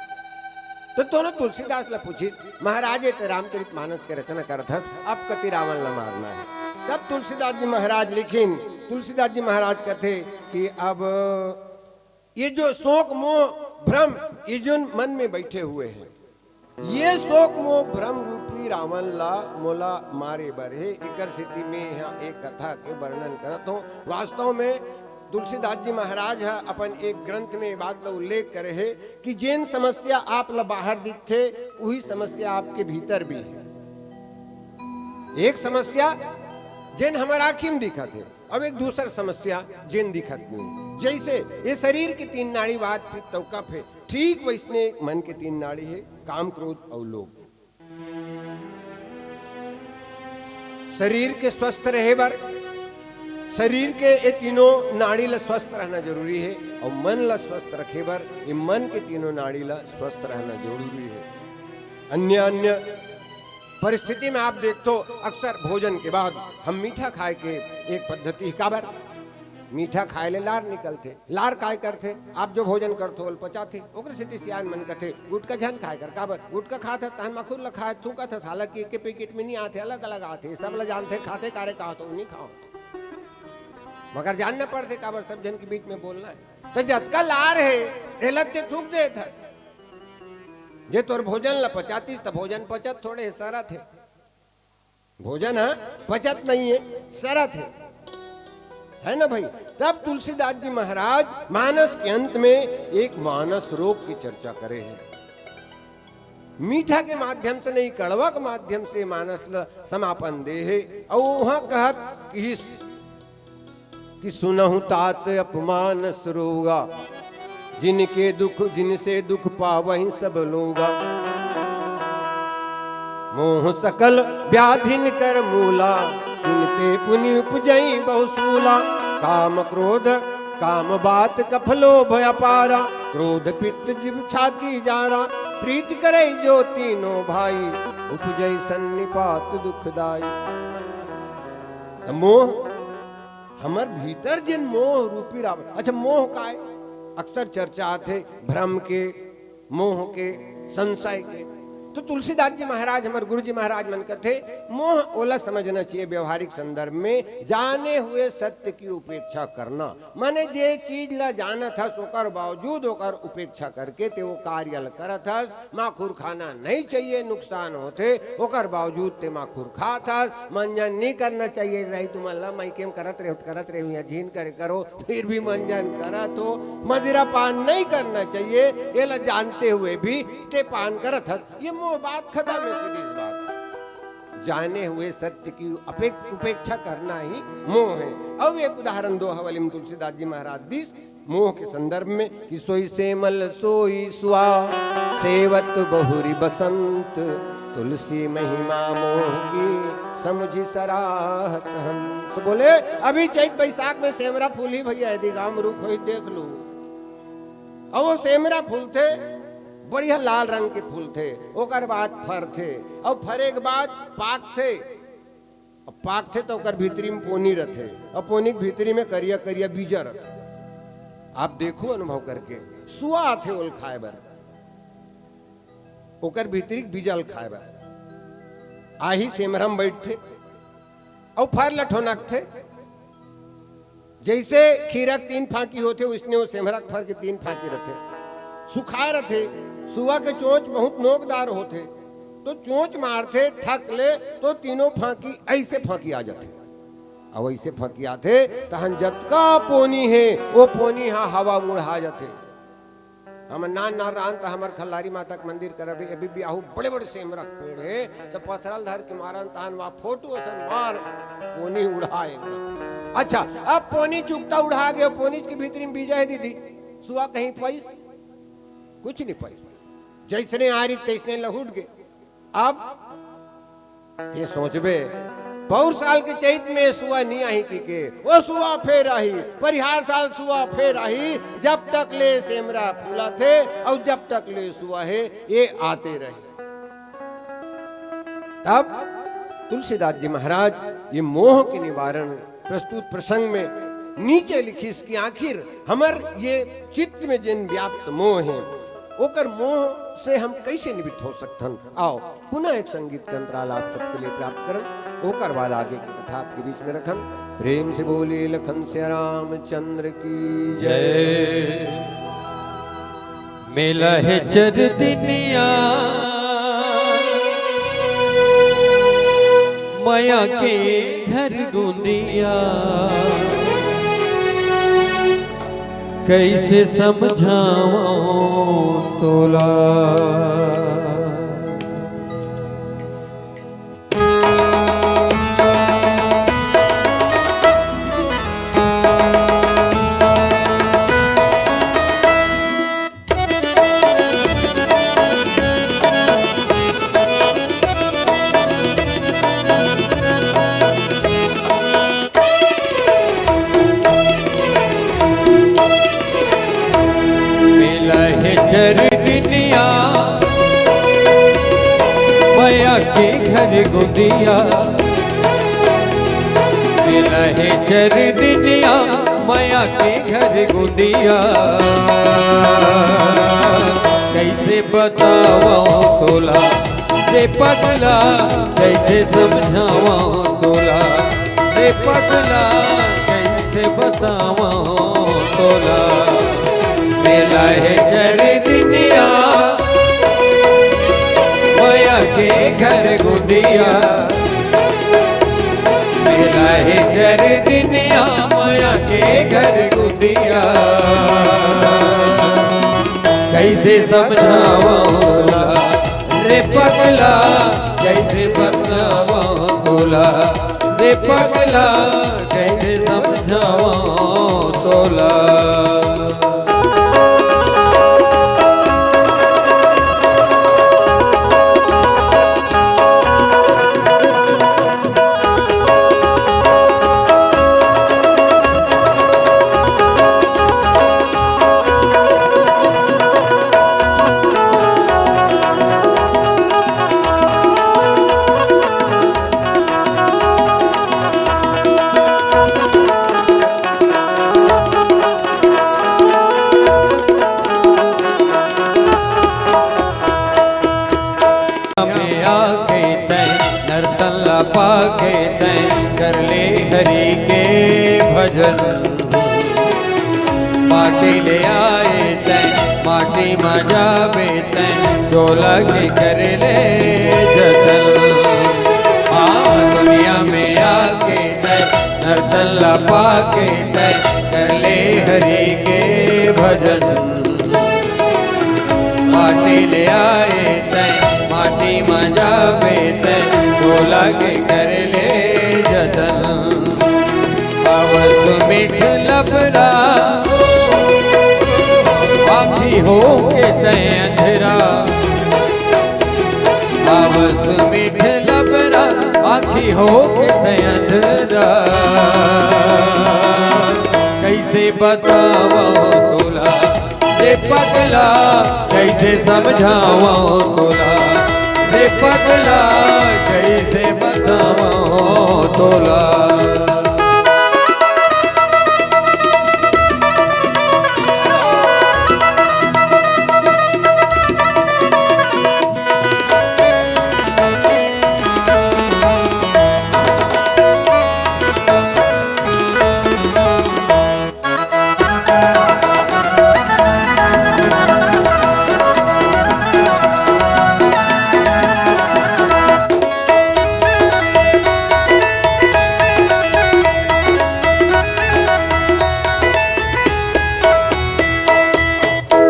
तो दोनों तुलसीदास ला पूछिस, महाराज, ये तो रामचरित मानस के रचना करत हस, अब कति रावण ला मारना हे? तब तुलसीदास जी महाराज लिखिन, तुलसीदास जी महाराज कथे कि अब ये जो शोक मोह भ्रम, ये जो मन में बैठे हुए हैं, ये शोक मोह भ्रम रूपी रावण ला मोला मारे बर हे। एकर सेती में यहाँ एक कथा के वर्णन करत हूँ। वास्तव में तुलसीदास जी महाराज ह अपन एक ग्रंथ में ये बात ला उल्लेख करे हे कि जेन समस्या आप ला बाहर दिखथे, वही समस्या आपके भीतर भी हे। एक समस्या जेन हमर आँखी में दिखत हे, अब एक दूसर समस्या जेन दिखत नहीं। जैसे ये शरीर के तीन नाड़ी, वात, पित्त अउ कफ हे, ठीक वैसने मन के तीन नाड़ी हे, काम, क्रोध अउ लोभ। शरीर के स्वस्थ रहे बर, शरीर के ये तीनों नाड़ी ला स्वस्थ रहना जरूरी हे, अउ मन ला स्वस्थ रखे बर ये मन के तीनों नाड़ी ला स्वस्थ रहना जरूरी हे। अन्य अन्य परिस्थिति में आप देखथो, अक्सर भोजन के बाद हम मीठा खाए के एक पद्धति हे। काबर? मीठा खाए ले लार निकलथे। लार काय करथे? आप जो भोजन करथो, ओला पचाथे। ओकरे सेती सियान मन कथे, "गुटखा झन खाए कर।" काबर? गुटखा खात ह, तहन माखुर ल खाए, थूकत ह, साला कि एके पैकेट में नहीं आथे, अलग-अलग आथे। सब ल जानथे, खाथे कारे का तो नहीं खाओ। मगर जानना पड़थे, काबर सब झन के बीच में बोलना हे। तो जतका लार हे, एला ते थूक देत ह। जे तोर भोजन ल पचातिस, त भोजन पचत थोड़े हे, सरत हे। भोजन ह पचत नहीं हे, सरत हे, है ना भाई? तब तुलसीदास जी महाराज मानस के अंत में एक मानस रोग की चर्चा करे हे। मीठा के माध्यम से नहीं, कड़वा के माध्यम से मानस ल समापन दे हे। अउ वहां कहत कि कि सुनहु तात अपमानस रोगा, जिनके दुख, जिनसे दुख पावहि सब लोगा। मोह सकल व्याधिन कर मूला, जिनते पुनि उपजई बहु सूला। काम क्रोध, काम बात कफ लोभ अपारा, क्रोध पित्त जिव छाती जारा। प्रीत करई जो तीनों भाई, उपजई सन्निपात दुखदाई। त मोह हमर भीतर जेन मोह रूपी रावण, अच्छा, मोह काय? अक्सर चर्चा आथे भ्रम के, मोह के, संशय के। तो तुलसीदास जी महाराज, हमर गुरु जी महाराज मन कथे, मोह ओला समझना चाहिए व्यवहारिक संदर्भ में, जाने हुए सत्य की उपेक्षा करना। माने जे चीज ला जानत हस, ओकर बावजूद ओकर उपेक्षा करके ते वो कार्य ल करत हस, माखुर खाना नहीं चाहिए, नुकसान होथे, ओकर बावजूद ते माखुर खात हस। मंजन नहीं करना चाहिए, नहीं तुमन ला मायके में करत रहे, करत रहे, यहाँ झीन करे करो, फिर भी मंजन करत हो। मदिरा पान नहीं करना चाहिए, ये ला जानते हुए भी ते पान करत हस। ये मोह बात खत्म है, सीधी सी बात। जाने हुए सत्य की अपेक-, उपेक्षा करना ही मोह है। अब एक उदाहरण दोहावली में तुलसीदास जी महाराज दिस, मोह के संदर्भ में कि सोई सेमल सोई सुआ, सेवत बहुरी बसंत, तुलसी महिमा मोह की समुझी सराहत हंस। बोले, अभी चैत बैसाख में सेमरा फूलही भैया, यदि गांव में रुख होई देख लू। अउ वो सेमरा फूलथे, बढ़िया लाल रंग के फूलथे, ओकर बाद फरथे, अउ फरे के बाद पाकथे। अब पाकथे त ओकर भीतरी में पोनी रथे, अब पोनी के भीतरी में करिया करिया बीजा रथे। आप देखो अनुभव करके, सुआ आथे ओल खाए बर, ओकर भीतरी के बीजा ल खाए बर आही, सेमरा में बैठथे, अउ फर ल ठोनकथे। जइसे खीरा के तीन फांकी होथे, ओइसने ओ सेमरा के फर के तीन फांकी रथे, सुखाए रथे। सुआ के चोंच बहुत नोकदार होथे, तो चोंच मारथे थक ले, तो तीनों फांकी अइसे फांकी आ जाथे। अउ अइसे फांकी आथे, तहन जतका पोनी हे, ओ पोनी ह हवा में उड़ा जाथे। हमर नान नान रहन त हमर खल्लारी माता के मंदिर कर अभी, अभी भी आहू बड़े बड़े सेमरा के पेड़ हे, त पथरा ल धर के मारन, तहन वहाँ फोटो असन मार, पोनी उड़ा एकदम। अच्छा, अब पोनी चुकता उड़ा गे, पोनी के भीतरी में बीजा हे दीदी, सुआ कहीं पाइस? कुछ नहीं पाइस। जइसने आरी तइसने लहुट गे। अब ते सोचबे, पौर साल के चैत में सुआ नी आही कहिके, ओ सुआ फेर आही, परिहार साल सुआ फेर आही, जब तक ले सेमरा फूलाथे अउ जब तक ले सुआ हे, ये आते रही। तब तुलसीदास जी महाराज ये मोह के निवारण प्रस्तुत प्रसंग में नीचे लिखिस कि आखिर हमर ये चित्त में जिन व्याप्त मोह हे, ओकर मोह से हम कइसे निवृत्त हो सकथन। आओ, पुनः एक संगीत के अंतराल आप सबके लिए प्राप्त करन, ओकर बाद आगे की कथा आपके बीच में रखन। प्रेम से बोले लखन सिया रामचंद्र की जय। मेला हे चरदिनिया, मया के घर गोंदिया, कइसे समझावं तोला। मेला हे चरदिनिया, मया के घर गोंदिया। मेला हे चरदिनिया, मया के घर गोंदिया। कइसे बतावं तोला रे पगला, कइसे समझावं तोला रे पगला, कइसे बतावं तोला। मेला हे चरदिनिया, मया के घर गोंदिया। मेला हे चरदिनिया, मया के घर गोंदिया। कइसे समझावं तोला रे पगला, कइसे समझावं तोला रे पगला, कइसे समझावं तोला। में आके तैं नरतन ला पाके तैं कर ले हरि के भजन। माटी ले आए तैं, माटी मा जाबे तैं, चोला के कर ले जतन। हाँ, दुनिया में आके तैं, नरतन ला पाके तैं, कर ले हरि के भजन। माटी ले आए तैं, माटी मा जाबे तैं, चोला के कर ले जतन। पावस मीठ लबरा, आँखी होके तैं अंधरा। पावस मीठ लबरा, आँखी होके तैं अंधरा। कइसे बतावं तोला रे पगला, कइसे समझावं तोला हे पगला, कइसे बतावंव तोला।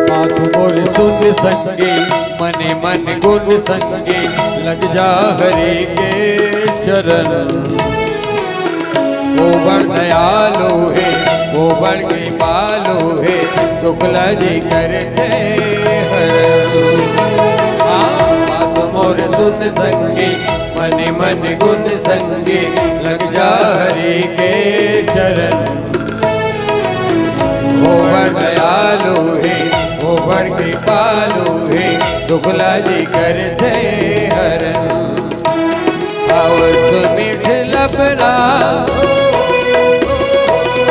बात मोर सुन संगी, मने मन गुन संगी, लग जा हरि के चरण। वो बड़ दयालु हे, वो बड़ कृपालु हे, दुख ला जी करथे हरण। हाँ, बात मोर सुन संगी, मने मन गुन संगी, लग जा हरि के चरण। वो बड़ दयालु हे, वो बड़ कृपालु हे, दुख ला जी करथे हरण। आवस मीठ लबरा,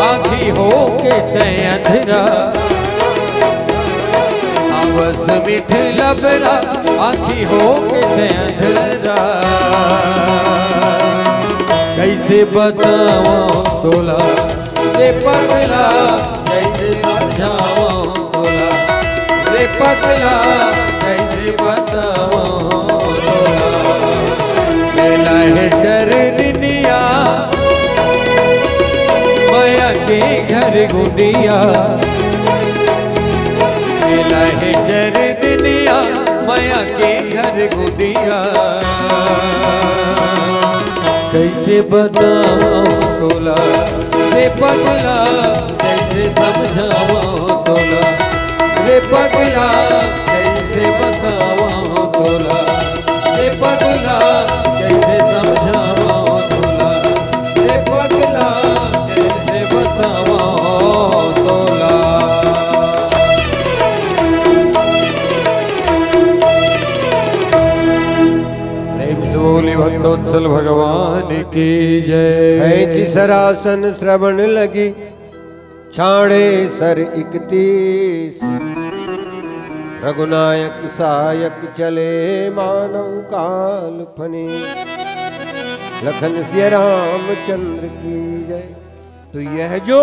आँखी होके तैं अंधरा। आवस मीठ लबरा, आँखी होके तैं अंधरा। कइसे बतावंव तोला, रे पगला, कइसे समझावंव तोला, रे पगला, कइसे बतावंव तोला। मेला हे चरनिया, मया के घर गुंदिया। मेला हे चरनिया, मया के घर गुंदिया। कइसे बतावंव तोला, रे पगला, कइसे समझावंव तोला, रे पगला, कइसे बतावंव तोला, रे पगला, कइसे समझावंव तोला, रे पगला, कइसे बतावंव तोला। प्रेम से बोली भक्तवत्सल भगवान की जय। है कि सरासन श्रवण लगी, छाड़े सर इकतीस। रघुनायक सायक चले मानव काल फनी। लखन सिया रामचंद्र की जय। तो यह जो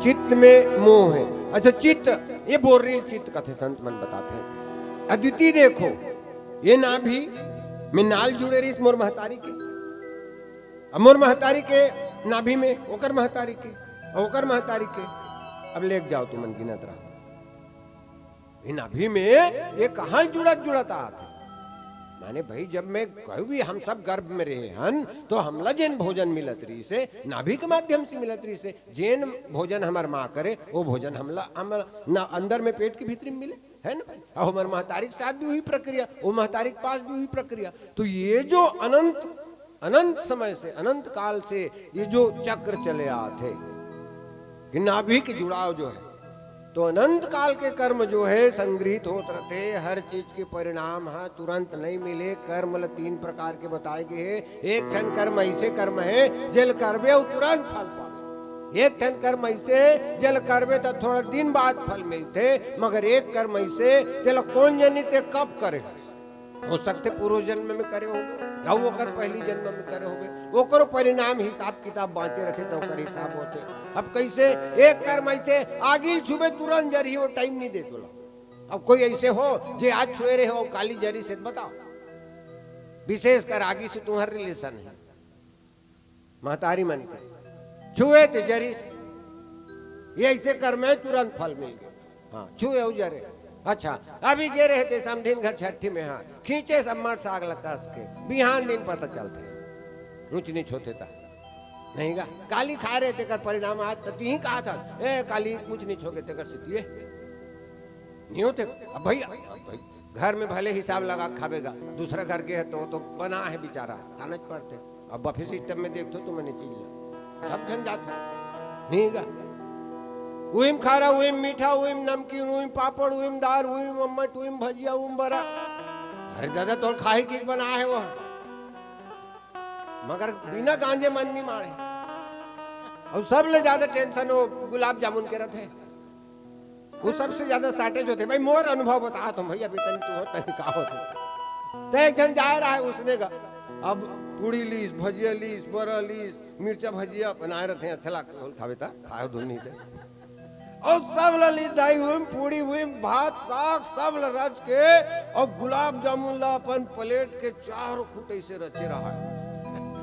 चित्त में मोह है, अच्छा, चित्त, ये बोर्रिल चित्त कथे संत मन बताथे। अदिति देखो, ये नाभि में नाल जुड़े रहिस मोर महतारी के, अब मोर महतारी के नाभि में ओकर महतारी के, अउ ओकर महतारी के, अब लेके जाव तुमन गिनत रहा। ये नाभि में ये कहाँ जुड़त जुड़त आत हे? माने भाई, जब मैं कहूँ भी हम सब गर्भ में रहे हन, तो हमला जेन भोजन मिलत रहिस हे, नाभि के माध्यम से मिलत रहिस हे। जेन भोजन हमर माँ करे, वो भोजन हमला, हमला ना अंदर में पेट के भीतरी में मिले, है ना भाई? अउ हमर महतारी के साथ भी वही प्रक्रिया, वो महतारी के पास भी वही प्रक्रिया। तो ये जो अनंत, अनंत समय से, अनंत काल से ये जो चक्र चले आत हे कि नाभि के जुड़ाव जो है, तो अनंत काल के कर्म जो है संग्रहित होत रथे। हर चीज के परिणाम ह तुरंत नहीं मिले। कर्म ल तीन प्रकार के बताए गए हे। एक ठन कर्म ऐसे कर्म हे, जेल करबे अउ तुरंत फल पाबे। एक ठन कर्म ऐसे, जेल करबे त थोड़ा दिन बाद फल मिलथे, मगर एक कर्म ऐसे, तेला कोन जनी ते कब करे हस? हो सकथे पूर्व जन्म में करे होबे, अउ ओकर पहली जन्म में करे होबे, ओकरो परिणाम हिसाब किताब बाँचे रथे, त ओकर हिसाब होथे। अब कैसे? एक कर्म ऐसे, आगी ल छूबे तुरंत जरही, वो टाइम नहीं दे तोला। अब कोई ऐसे हो जे आज छुए रहे हो, काली जरिस हे, बताओ। विशेषकर आगी से तुम्हार रिलेशन है, महतारी मन के छुए ते जरिस, ये ऐसे कर्म हे, तुरंत फल मिल गए। हाँ, छुए अउ जरे। अच्छा, अभी गे रहे ते समधिन घर छट्ठी में, हाँ, खींचे सम्मट साग ल कस के, बिहान दिन पता चलथे, ऊंच नीच होथे ता। नहीं गा, काली खाए रहे तेकर परिणाम आज त तिही कहा था, ए, काली ऊंच नीच हो गए तेकर से दिए। नहीं होते। अब भाई, अब भाई, घर में भले हिसाब लगा के खाबे गा, दूसरा घर के है तो, तो बना है बेचारा, खाना च पड़थे। अब buffet system में देखथो तुमन ये चीज ला, सब झन जात हो, नहीं गा। उहिम खारा, उहिम मीठा, उहिम नमकीन, उहिम पापड़, उहिम दार, उहिम अम्मट, उहिम भजिया, उहिम बरा। अरे दादा, तोर खाही के बनाय हे वो, मगर बिना गांजे मन नहीं माड़े। अउ सबले ज्यादा टेंशन वो गुलाब जामुन के रथे, वो सबसे ज्यादा shortage होथे। भाई, मोर अनुभव बतात हंव भैया, अभी तनी तू हो, तनी का होथे। त एक झन जाय रहय उसने का, अब पूड़ी लीस, भजिया लीस, बरा लीस, मिर्चा भजिया बनाय रथे, अच्छा लागथे, खाबे त खाय धुन नहीं ते। अउ सब ल लीस दाई, उही म पूड़ी, उही म भात, साग, सब ल रच के, अउ गुलाब जामुन ल अपन plate के चारों खूंट अइसे रचे रहय।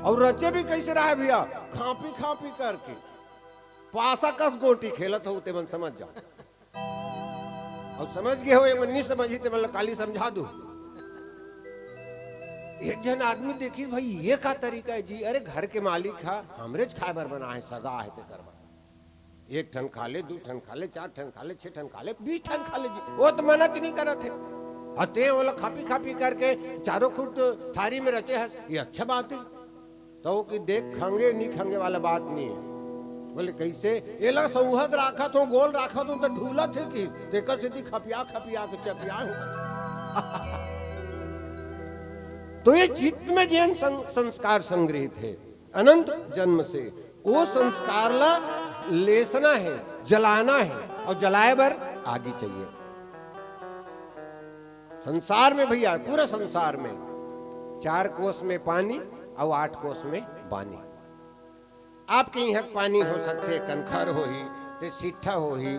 अउ रचे भी कइसे रहय भैया? खांपी खांपी करके, पासा कस गोटी खेलत हो, ते मन समझ जाव। अउ समझ गे हो, ये मन नहीं समझही, ते मन ल काली समझा दूं। एक झन आदमी देखिस, भाई, ये का तरीका हे जी? अरे, घर के मालिक हा, हमरेच खाय बर बनाय हे, सगा हे तेकर बर। एक ठन खा ले, दू ठन खा ले, चार ठन खा ले, छह ठन खा ले, बीस ठन खा ले जी, वो त मना च नहीं करत हे। अउ ते ओला खापी खापी करके चारों खुट थारी में रचे हस, ये अच्छा बात हे। त वो कि देख, खंगे नहीं खंगे वाला बात नहीं हे। बोले, कइसे? एला सौंहत राखत हो, गोल राखत हो, त ढूलत हे कि तेकर सेती खपिया खपिया के चपिया हो। तो ये चित्त में जेन सं-, संस्कार संग्रहित हे अनंत जन्म से, वो संस्कार ला लेसना हे, जलाना हे, अउ जलाय बर आगी चाहिए। संसार में भैया, पूरा संसार में चार कोस में पानी अउ आठ कोस में बानी। आपके इहां पानी हो सकथे, कनखर होही, ते सिट्ठा होही,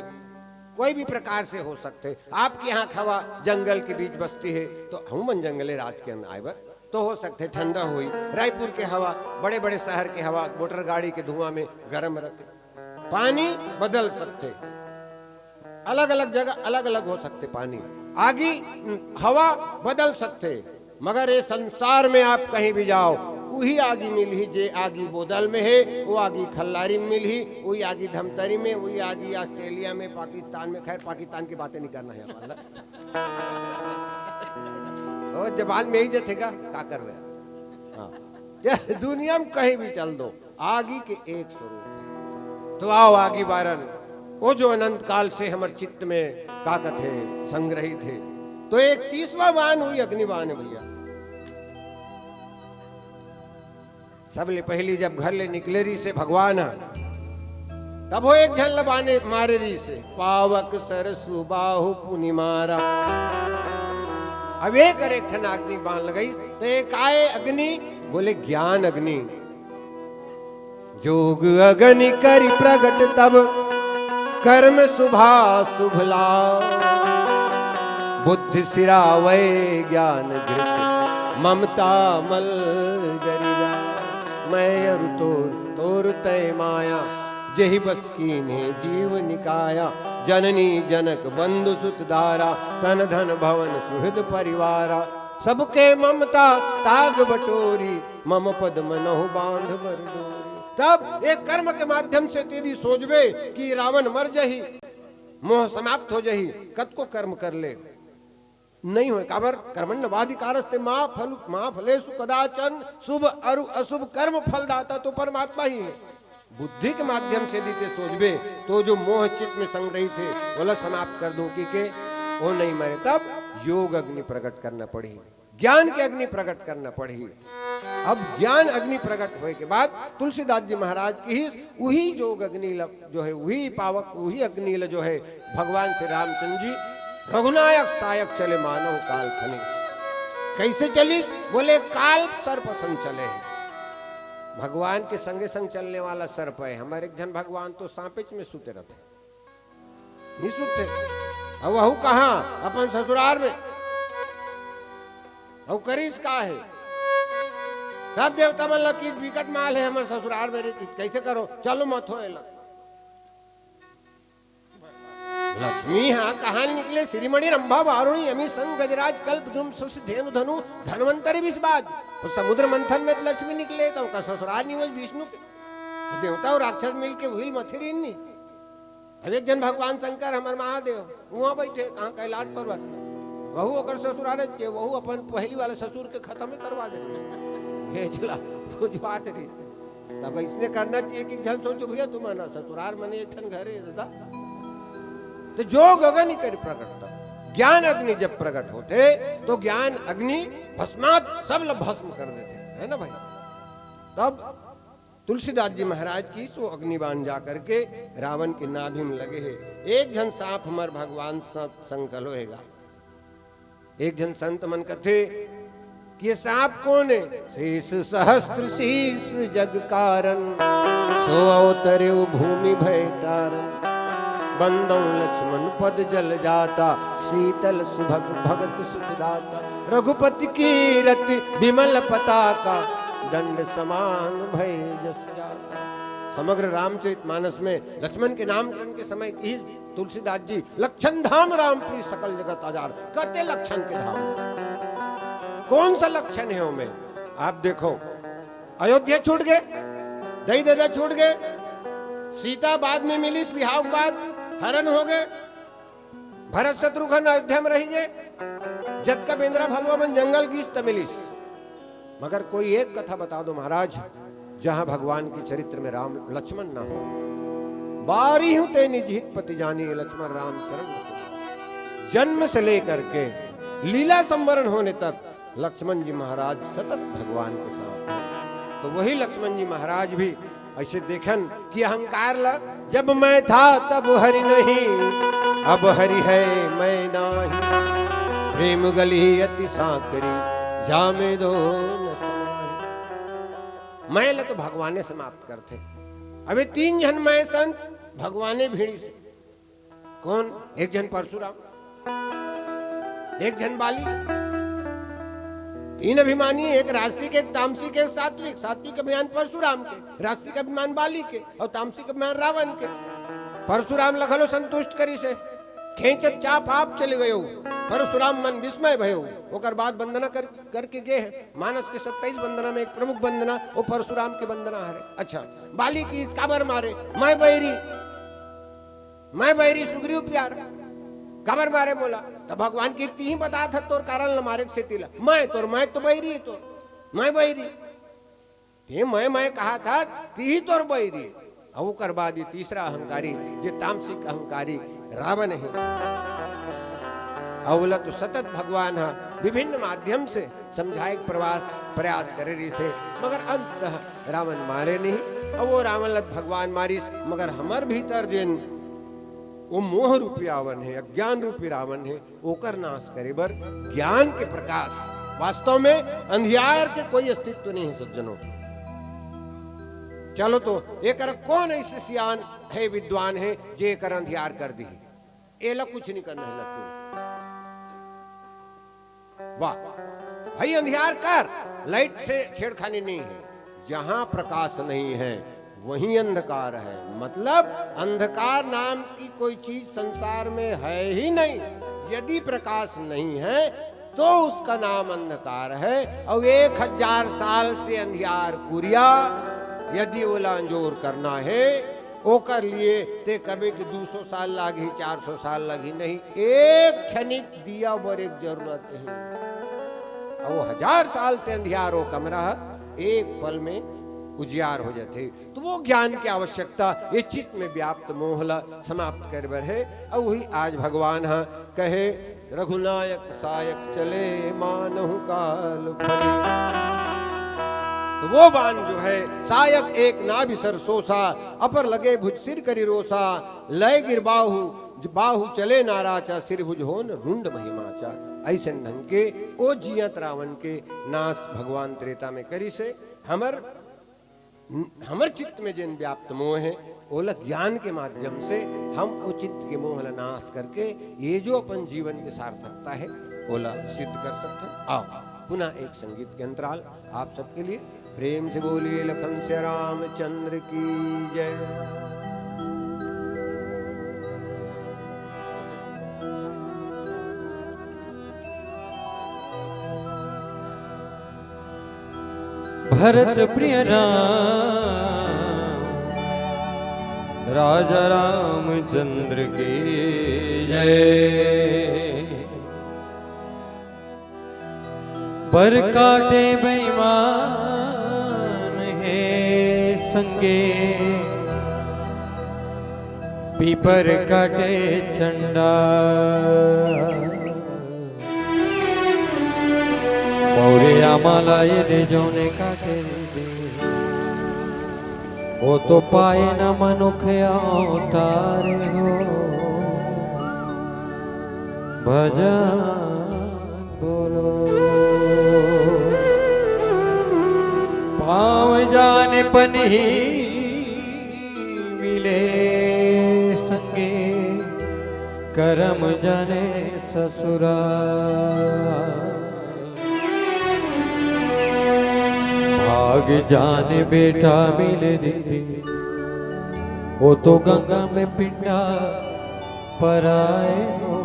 कोई भी प्रकार से हो सकथे। आपके इहां हवा जंगल के बीच बसथे, त हमू मन जंगले राज के आय बर, त हो सकथे ठंडा होही। रायपुर के हवा, बड़े-बड़े शहर के हवा, मोटर गाड़ी के धुआं में गरम रथे। पानी बदल सकथे, अलग-अलग जगह अलग-अलग हो सकथे पानी। आगी, हवा बदल सकथे, मगर ये संसार में आप कहीं भी जाव, उही आगी मिलही, जे आगी बोदल में हे, वो आगी खल्लारी में मिलही, वही आगी धमतरी में, वही आगी ऑस्ट्रेलिया में, पाकिस्तान में। खैर, पाकिस्तान की बातें नहीं करना हे अपन ला। वो जबान में ही जथेगा, का करबे? हाँ। ये दुनिया में कहीं भी चल दो, आगी के एक स्वरूप हे। त आव आगी बारन, वो जो अनंत काल से हमर चित्त में का कथे संग्रहित हे। त एक तीसवां बान उही अग्नि बान हे भैया। सबले पहिली जब घर ले निकले रहिसे भगवान ह, तब वो एक झन ल बाने मारे रहिसे, पावक सरसु बाहु पुनि मारा। अब एक अउ एक ठन अग्नि बान लगाइस, त एक आय अग्नि, बोले ज्ञान अग्नि। जोग अग्नि करि प्रगट तब, कर्म शुभाशुभ लाव। बुद्धि सिरावै ज्ञान धृत, ममता मल जरि जाव। मैं अरु तोर, तोर तै माया, जेहि बस कीन्हे जीव निकाया। जननी जनक बंधु सुत दारा, तन धन भवन सुहृद परिवारा। सबके ममता ताग बटोरी, मम पद मनहु बांध बर डोरी। तब एक कर्म के माध्यम से तेदी सोचबे कि रावण मर जही, मोह समाप्त हो जही, कतको कर्म कर ले, नहीं होय। काबर? कर्मण्येवाधिकारस्ते मा फल, मा फलेषु कदाचन। शुभ अरु अशुभ कर्म फलदाता तो परमात्मा ही हे। बुद्धि के माध्यम से यदि ते सोचबे, तो जो मोह चित्त में संग्रहित हे, ओला समाप्त कर दूं कि के, वो नहीं मरे। तब योग अग्नि प्रकट करना पड़ही, ज्ञान के अग्नि प्रकट करना पड़ही। अब ज्ञान अग्नि प्रकट होय के बाद तुलसीदास जी महाराज किहिस, उही योग अग्नि ल जो हे, उही पावक, उही अग्नि ल जो हे, भगवान श्री रामचंद्र जी रघुनायक सायक चले मानव काल खनीस। कइसे चलिस? बोले, काल सर्प सन चले। भगवान के संगे संग चलने वाला सर्प हे। हमर एक झन भगवान तो सांपेच में सुते रहिथे, नहीं सुते। अउ वहू कहाँ? अपन ससुरार में। अउ करिस का हे? सब देवता मन ल किहिस, बिकट माल हे हमर ससुरार में रे, कइसे करो? चलो मथो एला। लक्ष्मी हा कहाँ निकले? सिरिमणि रंभा वारुणी यमी संग गजराज कल्प द्रुम शशि धेनु धनु धन्वंतरि बिसबाज। वो समुद्र मंथन में त लक्ष्मी निकले, त ओकर ससुरार निवस विष्णु के। देवता अउ राक्षस मिल के उही ल मथे रहिन नी। अब एक झन भगवान शंकर, हमर महादेव, उहाँ बइठे, कहाँ? कैलाश पर्वत में। वहू ओकर ससुरार के, वहू अपन पहिली वाला ससुर के खतम करवा दे रहिस। भेजला, खुजवा दे रहिस। तब अइसने करना चाहिए कि झन सोचो भैया, तुमन ससुरार मने एक ठन घर हे दादा। त जोग अग्नि करि प्रकट तब। ज्ञान अग्नि जब प्रकट होथे, तो ज्ञान अग्नि भस्मात सब ल भस्म कर देथे, है ना भाई? तब तुलसीदास जी महाराज कहिस, वो अग्निबाण जा करके रावण के नाभि में लगे हे। एक झन सांप हमर भगवान स-, संग घलो हे गा। एक झन संत मन कथे कि ये सांप कोन हे? शीश सहस्त्र शीश जग कारण, सो अवतरे भूमि भय तारण। बंदौ लक्ष्मण पद जल जाता, शीतल सुभग भगत सुखदाता। रघुपति कीरति विमल पताका, दंड समान भय जस जाता। समग्र रामचरित मानस में लक्ष्मण के नामकरण के समय इस तुलसीदास जी, "लक्षण धाम रामपुरी सकल जगत आधार।" कते लक्षण के धाम? कौन सा लक्षण हे ओमे? आप देखो, अयोध्या छूट गे, दई ददा छूट गे, सीता बाद में मिलिस, बिहाव के बाद हरण हो गे, भरत शत्रुघ्न अयोध्या में रहि गे, जतका बेंदरा भलुवा मन जंगल गिस त मिलिस। मगर कोई एक कथा बता दो महाराज, जहां भगवान के चरित्र में राम लक्ष्मण ना हो। बारी हूं ते निज हित पति जानी, लक्ष्मण राम शरण। जन्म से लेकर के लीला संवरण होने तक लक्ष्मण जी महाराज सतत भगवान के साथ हैं। तो वही लक्ष्मण जी महाराज भी ऐसे देखन कि अहंकार ला, "जब मैं था तब हरि नहीं, अब हरि है मैं नाही, प्रेम गली अति सांकरी, जामे दो न समाही।" मैं ला तो भगवाने समाप्त करथे। अबे तीन झन मैं संत भगवाने भिड़िस। कौन? एक झन परशुराम, एक झन बाली। तीन अभिमानी, एक राजसिक, एक तामसिक, एक सात्विक। सात्विक अभिमान परशुराम के, राजसिक अभिमान बाली के, अउ तामसिक अभिमान रावण के। परशुराम ल घलो संतुष्ट करिस हे, खेंचत चाप आप चले गयो। परशुराम मन विस्मय भयो। ओकर बाद वंदना कर, करके गे हे। मानस के सत्ताईस वंदना में एक प्रमुख वंदना वो परशुराम के वंदना हरे। अच्छा, बाली कहिस, "काबर मारे? मैं बैरी।" मैं बैरी सुग्रीव प्यारा, काबर मारे मोला? त भगवान कहिस, "तिही बतात हस तोर कारण ल मारे के सेती ल। मैं तोर, मैं तो बैरी हे तोर, मैं बैरी। ते मैं, मैं कहत हस, तिही तोर बैरी।" अउ ओकर बाद ये तीसरा अहंकारी, जे तामसिक अहंकारी रावण हे। अउ ओला तो सतत भगवान ह विभिन्न माध्यम से समझाए के प्रवास, प्रयास करे रहिस हे, मगर अंततः रावण मारे नहीं। अउ वो रावण ल भगवान मारिस, मगर हमर भीतर जेन वो मोह रूपी रावण हे, अज्ञान रूपी रावण हे, ओकर नाश करे बर ज्ञान के प्रकाश। वास्तव में अंधियार के कोई अस्तित्व नहीं हे सज्जनों। चलो तो एकर कौन ऐसे सियान हे, विद्वान हे, जे एकर अंधियार कर दिही? एला कुछ नहीं करना हे लट्टू। वाह भाई, अंधियार कर, लाइट से छेड़खानी नहीं हे। जहां प्रकाश नहीं हे, वहीं अंधकार हे। मतलब, अंधकार नाम की कोई चीज संसार में हे ही नहीं। यदि प्रकाश नहीं हे, तो उसका नाम अंधकार हे। अउ एक हजार साल से अंधियार कुरिया, यदि ओला अंजोर करना हे, ओकर लिए ते कबे के दू सौ साल लागही, चार सौ साल लागही, नहीं, एक क्षणिक दिया बर एक जरूरत हे। अउ वो हजार साल से अंधियार वो कमरा ह, एक पल में उजियार हो जाथे। तो वो ज्ञान की आवश्यकता ये चित्त में व्याप्त मोह ला समाप्त करे बर हे। अउ वही आज भगवान ह कहे, "रघुनायक सायक चले मानहु काल फले।" तो वो बाण जो हे, सायक एक नाभि सर सोसा, अपर लगे भुज सिर करि रोसा, लय गिर बाहु, बाहु चले नाराचा, सिर भुज होन रुंड महिमाचा। अइसन ढंग के ओ जियत रावण के नाश भगवान त्रेता में करिस हे। हमर, हमर चित्त में जेन व्याप्त मोह हे, ओला ज्ञान के माध्यम से हम ओ चित्त के मोह ला नाश करके ये जो अपन जीवन के सार्थकता हे, ओला सिद्ध कर सकथन। आओ, पुनः एक संगीत के अंतराल। आप सबके लिए प्रेम से बोलिए लखन सिया रामचंद्र की जय। भरत प्रिय राम, राजा रामचंद्र की जय। बर काटे बेईमान हे संगे, पीपर काटे चंडा। माला ये दे जौने काटे दे, वो तो पाए न मनुख अवतार हो। भजन बोलो। पाँव जाने पनही मिले संगे, करम जाने ससुरा। भाग जाने बेटा मिले दीदी, वो तो गंगा में पिंडा पराए हो।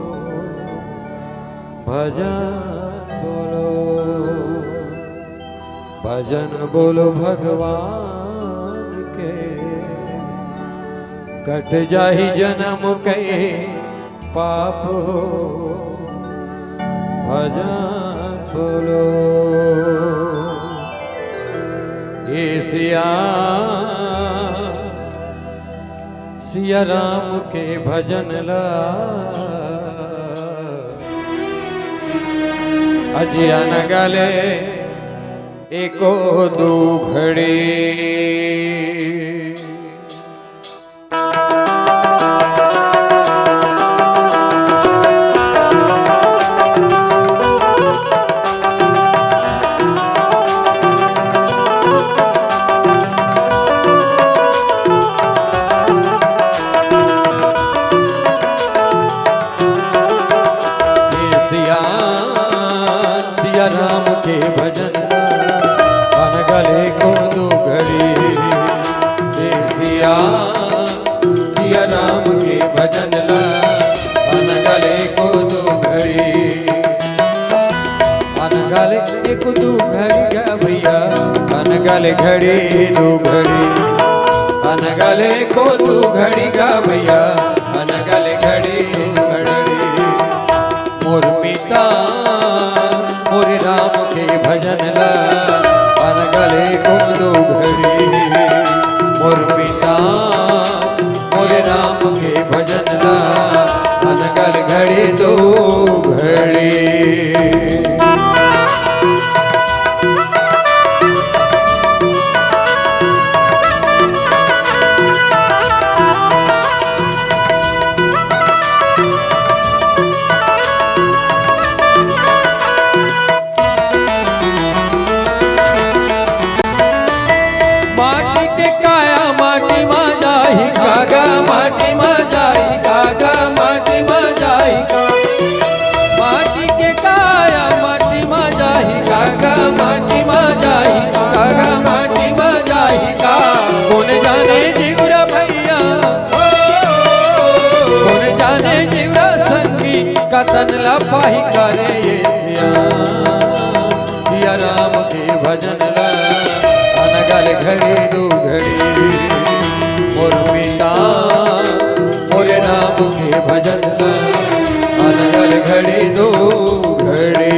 भजन बोलो, भजन बोलो भगवान के, कट जाही जन्म के पाप हो। भजन बोलो। ए सिया, सिया राम के भजन ला। अजी अनगले एको दू घड़ी। सिया, सिया राम के भजन, अनगले को दू घड़ी। ए सिया, सिया राम के भजन ला, अनगले को दू घड़ी। अनगले को दू घड़ी गा भैया, अनगले घड़ी दू घड़ी। अनगले को दू घड़ी गा भैया, अनगले घड़ी दू घड़ी। मोर पिता मोर राम के भजन ला, अनगले को दू घड़ी। मोर पिता मोर राम के भजन ला, अनगल घड़ी दू घड़ी। माटी के काया माटी मा जाही कागा, माटी मा जाही कागा, माटी मा जाही का। माटी के काया माटी मा जाही कागा, माटी मा जाही कागा, माटी मा जाही का। कोन जाने जीवरा भैया, कोन जाने जीवरा संगी, कतन ला पाही करे ये सिया। सिया राम के भजन ला, अनगल घड़ी दू घड़ी। मोर पिता मोर राम के भजन ला, अनगल घड़ी दू घड़ी।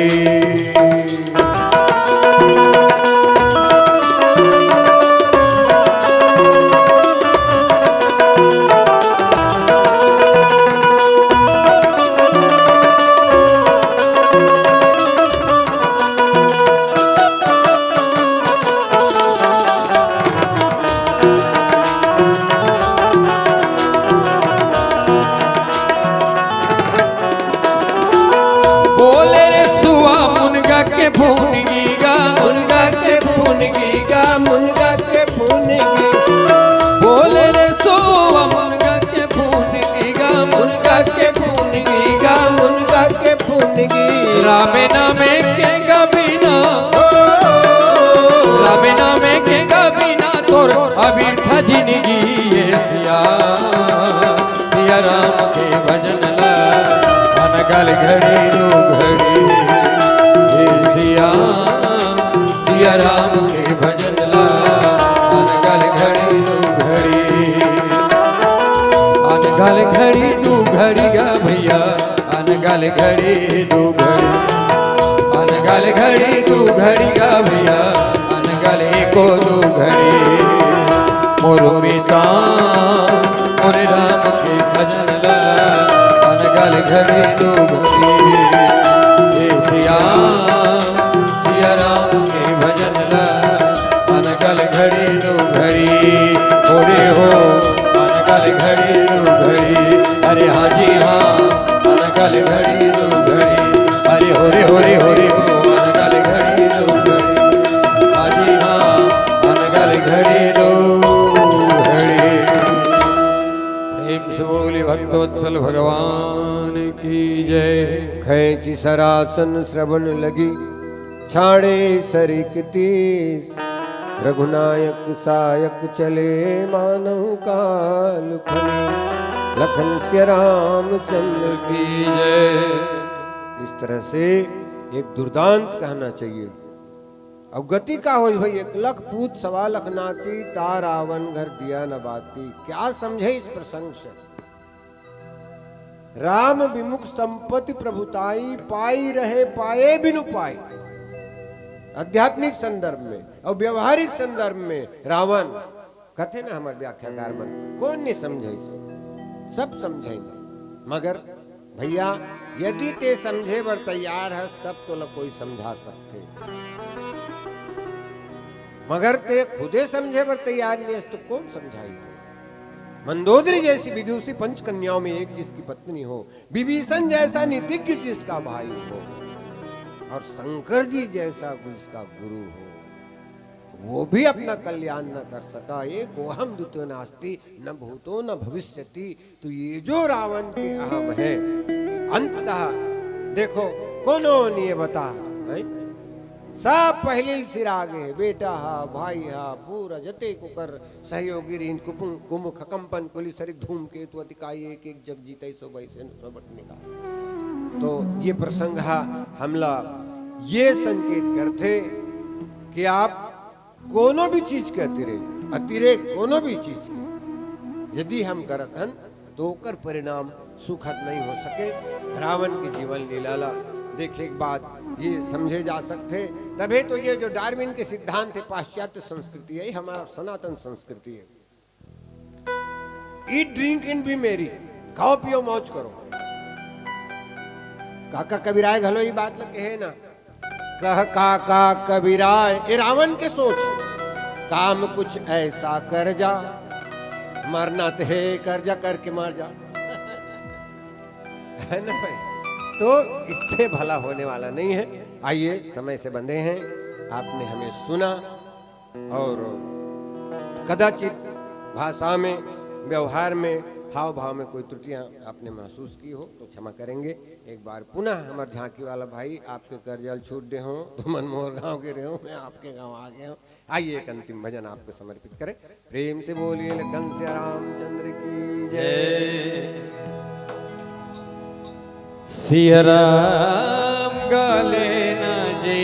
बोले रे सुआ मुनगा के फून गीगा, मुनगा के फून गीगा, मुनगा के फून गी। बोले रे सुआ मुनगा के फून गीगा, मुनगा के फून गीगा, मुनगा के फून गी। रामे नामे के गबीना, रामे नामे के गबीना तोर अबिरथा जिनगी ये सिया। सिया राम के भजन ला, अनगल घड़ी दू घड़ी। हे सिया, सिया राम के भजन ला, अनगल घड़ी दू घड़ी। अनगल घड़ी दू घड़ी गा भैया, अनगल घड़ी दू घड़ी। अनगल घड़ी दू घड़ी गा भैया, अनगल एको दू घड़ी। मोर पिता मोर राम के भजन ला, अनगल घड़ी दू घड़ी। हे सिया, सिया राम हरि हरि हरि। अनगल घड़ी दो घड़ी, हाजी हाँ, अनगल घड़ी दो घड़ी। प्रेम से बोली भक्तवत्सल भगवान की जय। खैंची सरासन श्रवण लगी, छाड़े सरिक तीस। रघुनायक सायक चले, मानव काल फले। लखन सिया रामचंद्र की जय। इस तरह से एक दुर्दांत कहना चाहिए। अब गति का होई भाई, एक लख पूत सवा लख नाती, ता रावण घर दिया न बाती। क्या समझे इस प्रसंग से? राम विमुख संपत्ति प्रभुताई, पाई रहे पाए बिनु पाई। आध्यात्मिक संदर्भ में और व्यवहारिक संदर्भ में रावण कथे ना, हमर व्याख्याकार मन कोन नहीं समझे, सब समझेंगे। मगर भैया, यदि ते समझे बर तैयार हस, तब तोला कोई समझा सकथे, मगर ते खुदे समझे बर तैयार नहीं हस, तो कौन समझाई? मंदोदरी जैसी विदुषी पंच कन्याओं में एक जिसकी पत्नी हो, विभीषण जैसा नीतिज्ञ जिसका भाई हो, और शंकर जी जैसा जिसका गुरु हो, वो भी अपना कल्याण न कर सका। एकोहम द्वितीयो नास्ति, न भूतो न भविष्यति। तो ये जो रावण के अहम है, अंततः देखो, कोनो नहीं बता, हैं? सब पहले सिर आगे है, बेटा हा, भाई हा, पूरा जते को कर सहयोगी रहिन, कुपुं-, कुमुख कंपन कुली सरिक धूमकेतु अतिकाय, एक एक जग जीतै सो बैसे न सो बट निकाय। तो ये प्रसंग हा हमला ये संकेत करथे कि आप कोनो भी चीज के अतिरेक, अतिरेक कोनो भी चीज के यदि हम करत हन, तो ओकर परिणाम सुखद नहीं हो सके। रावण के जीवन लीला ला देखे के बाद ये समझे जा सकथे। तभे तो ये जो डार्विन के सिद्धांत है, पाश्चात्य संस्कृति है, हमारा सनातन संस्कृति है। Eat, drink and be merry, खाओ पियो मौज करो। काका कबीराय घलो ये बात ल कहे ना, कह काका कबीराय, ए रावण के सोच, काम कुछ ऐसा कर जा, मरना तो है, कर जा, करके मर जा। है ना भाई? तो इससे भला होने वाला नहीं है। आइए, समय से बंधे हैं, आपने हमें सुना और कदाचित भाषा में, व्यवहार में, हाव भाव में कोई त्रुटियां आपने महसूस की हो तो क्षमा करेंगे। एक बार पुनः हमर झांकी वाला भाई, आपके करजा ल छूट दे हों, तुमन मोर गांव के रहे हो, मैं आपके गांव आ गया हूँ। आइए, एक अंतिम भजन आपको समर्पित करें। प्रेम से बोलिए लखन सिया रामचंद्र की जय। जय। सिया राम गा लेना जी।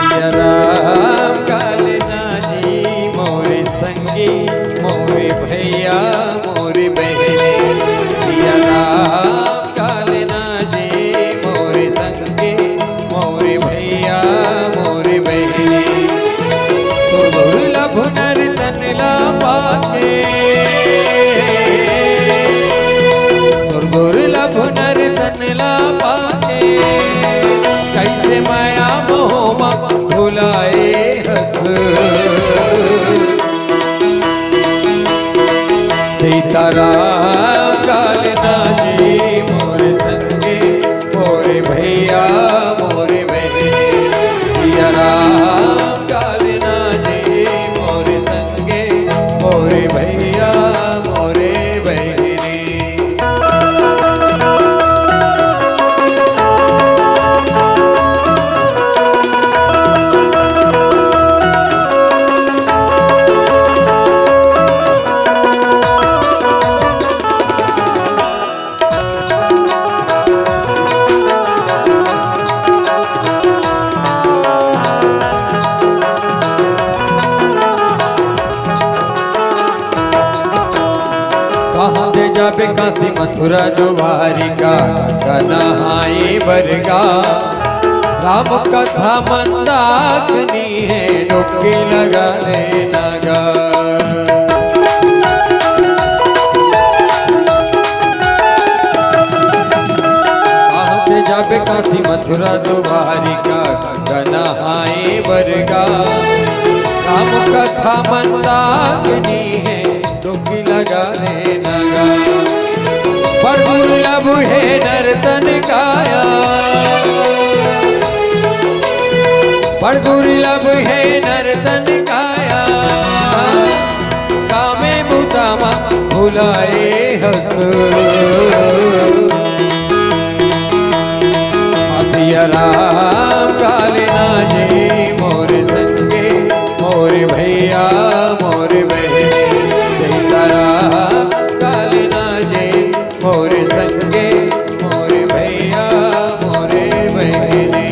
सिया राम गा लेना जी, मोरे संगी, मोरे भैया, मोरे बहिनी। सिया राम गा लेना जी, मोरे संगी, मोरे भैया, मोरे बहिनी। तो दुर्लभ नर तन ला पाके, तो दुर्लभ नर तन ला पाके, कैसे माया मोह मा भुलाए हस। सीताराम गा लेना जी मोर संगे, मोर भैया मोर बहिनी। सिया राम गा लेना जी मोर संगे, मोर भैया मोर बहिनी। कहाँ दे जाबे काशी मथुरा द्वारिका, कनहाई बरगा। राम कथा मंदाकिनी हे, डुबकी लगा लेना गा। कहाँ से जाबे काशी मथुरा द्वारिका, गंगा नहाए बर गा। राम कथा मंदाकिनी हे, डुबकी लगा लेना गा। बड़ दुर्लभ हे नर तन काया, बड़ दुर्लभ हे नर तन काया, कामे बुता मा भुलाए हस। सिया राम काले ना जी मोर संगे, मोर भैया मोर बहन। सीताराम काले ना जी मोर संगे, मोर भैया मोर बहने।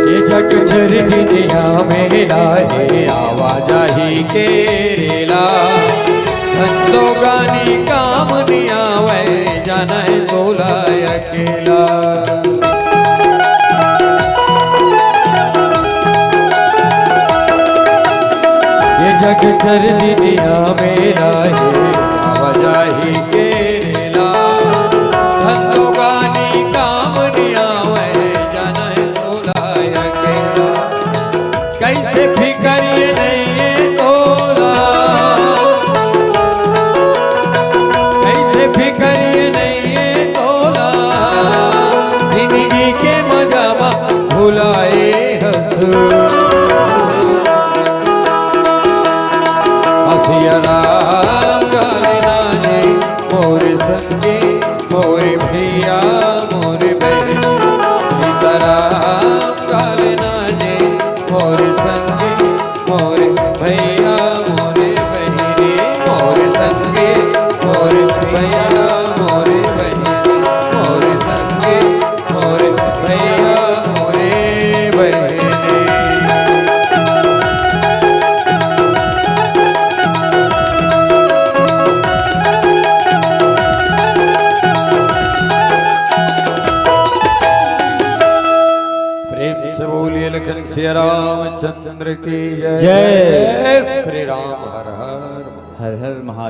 ये जग चर दुनिया में लाए आवाजाही के रेला, धंधो गानी काम नहीं आवे, जाना है तोला अकेला। ये जग चर दुनिया में लाए आवाजाही के रेला, धंधो गानी काम नहीं आवे, जाना है तोला अकेला। कैसे फिकर ये नहीं है तोला, कैसे फिकर ये नहीं है तोला, जिंदगी के मजा मा भुलाए हस। सिया राम काले ना जी मोर संगे, मोर भैया मोर बहन। सीताराम काले ना जी मोर संगे, मोर भैया मोर बहने। मोर संगे, मोर भैया मोर बहने। मोर संगे, मोर भैया मोरे बहने। प्रेम से बोलिए लखन सिया रामचंद्र की जय। जय। श्री राम हर हर महादेव। हर हर महादेव।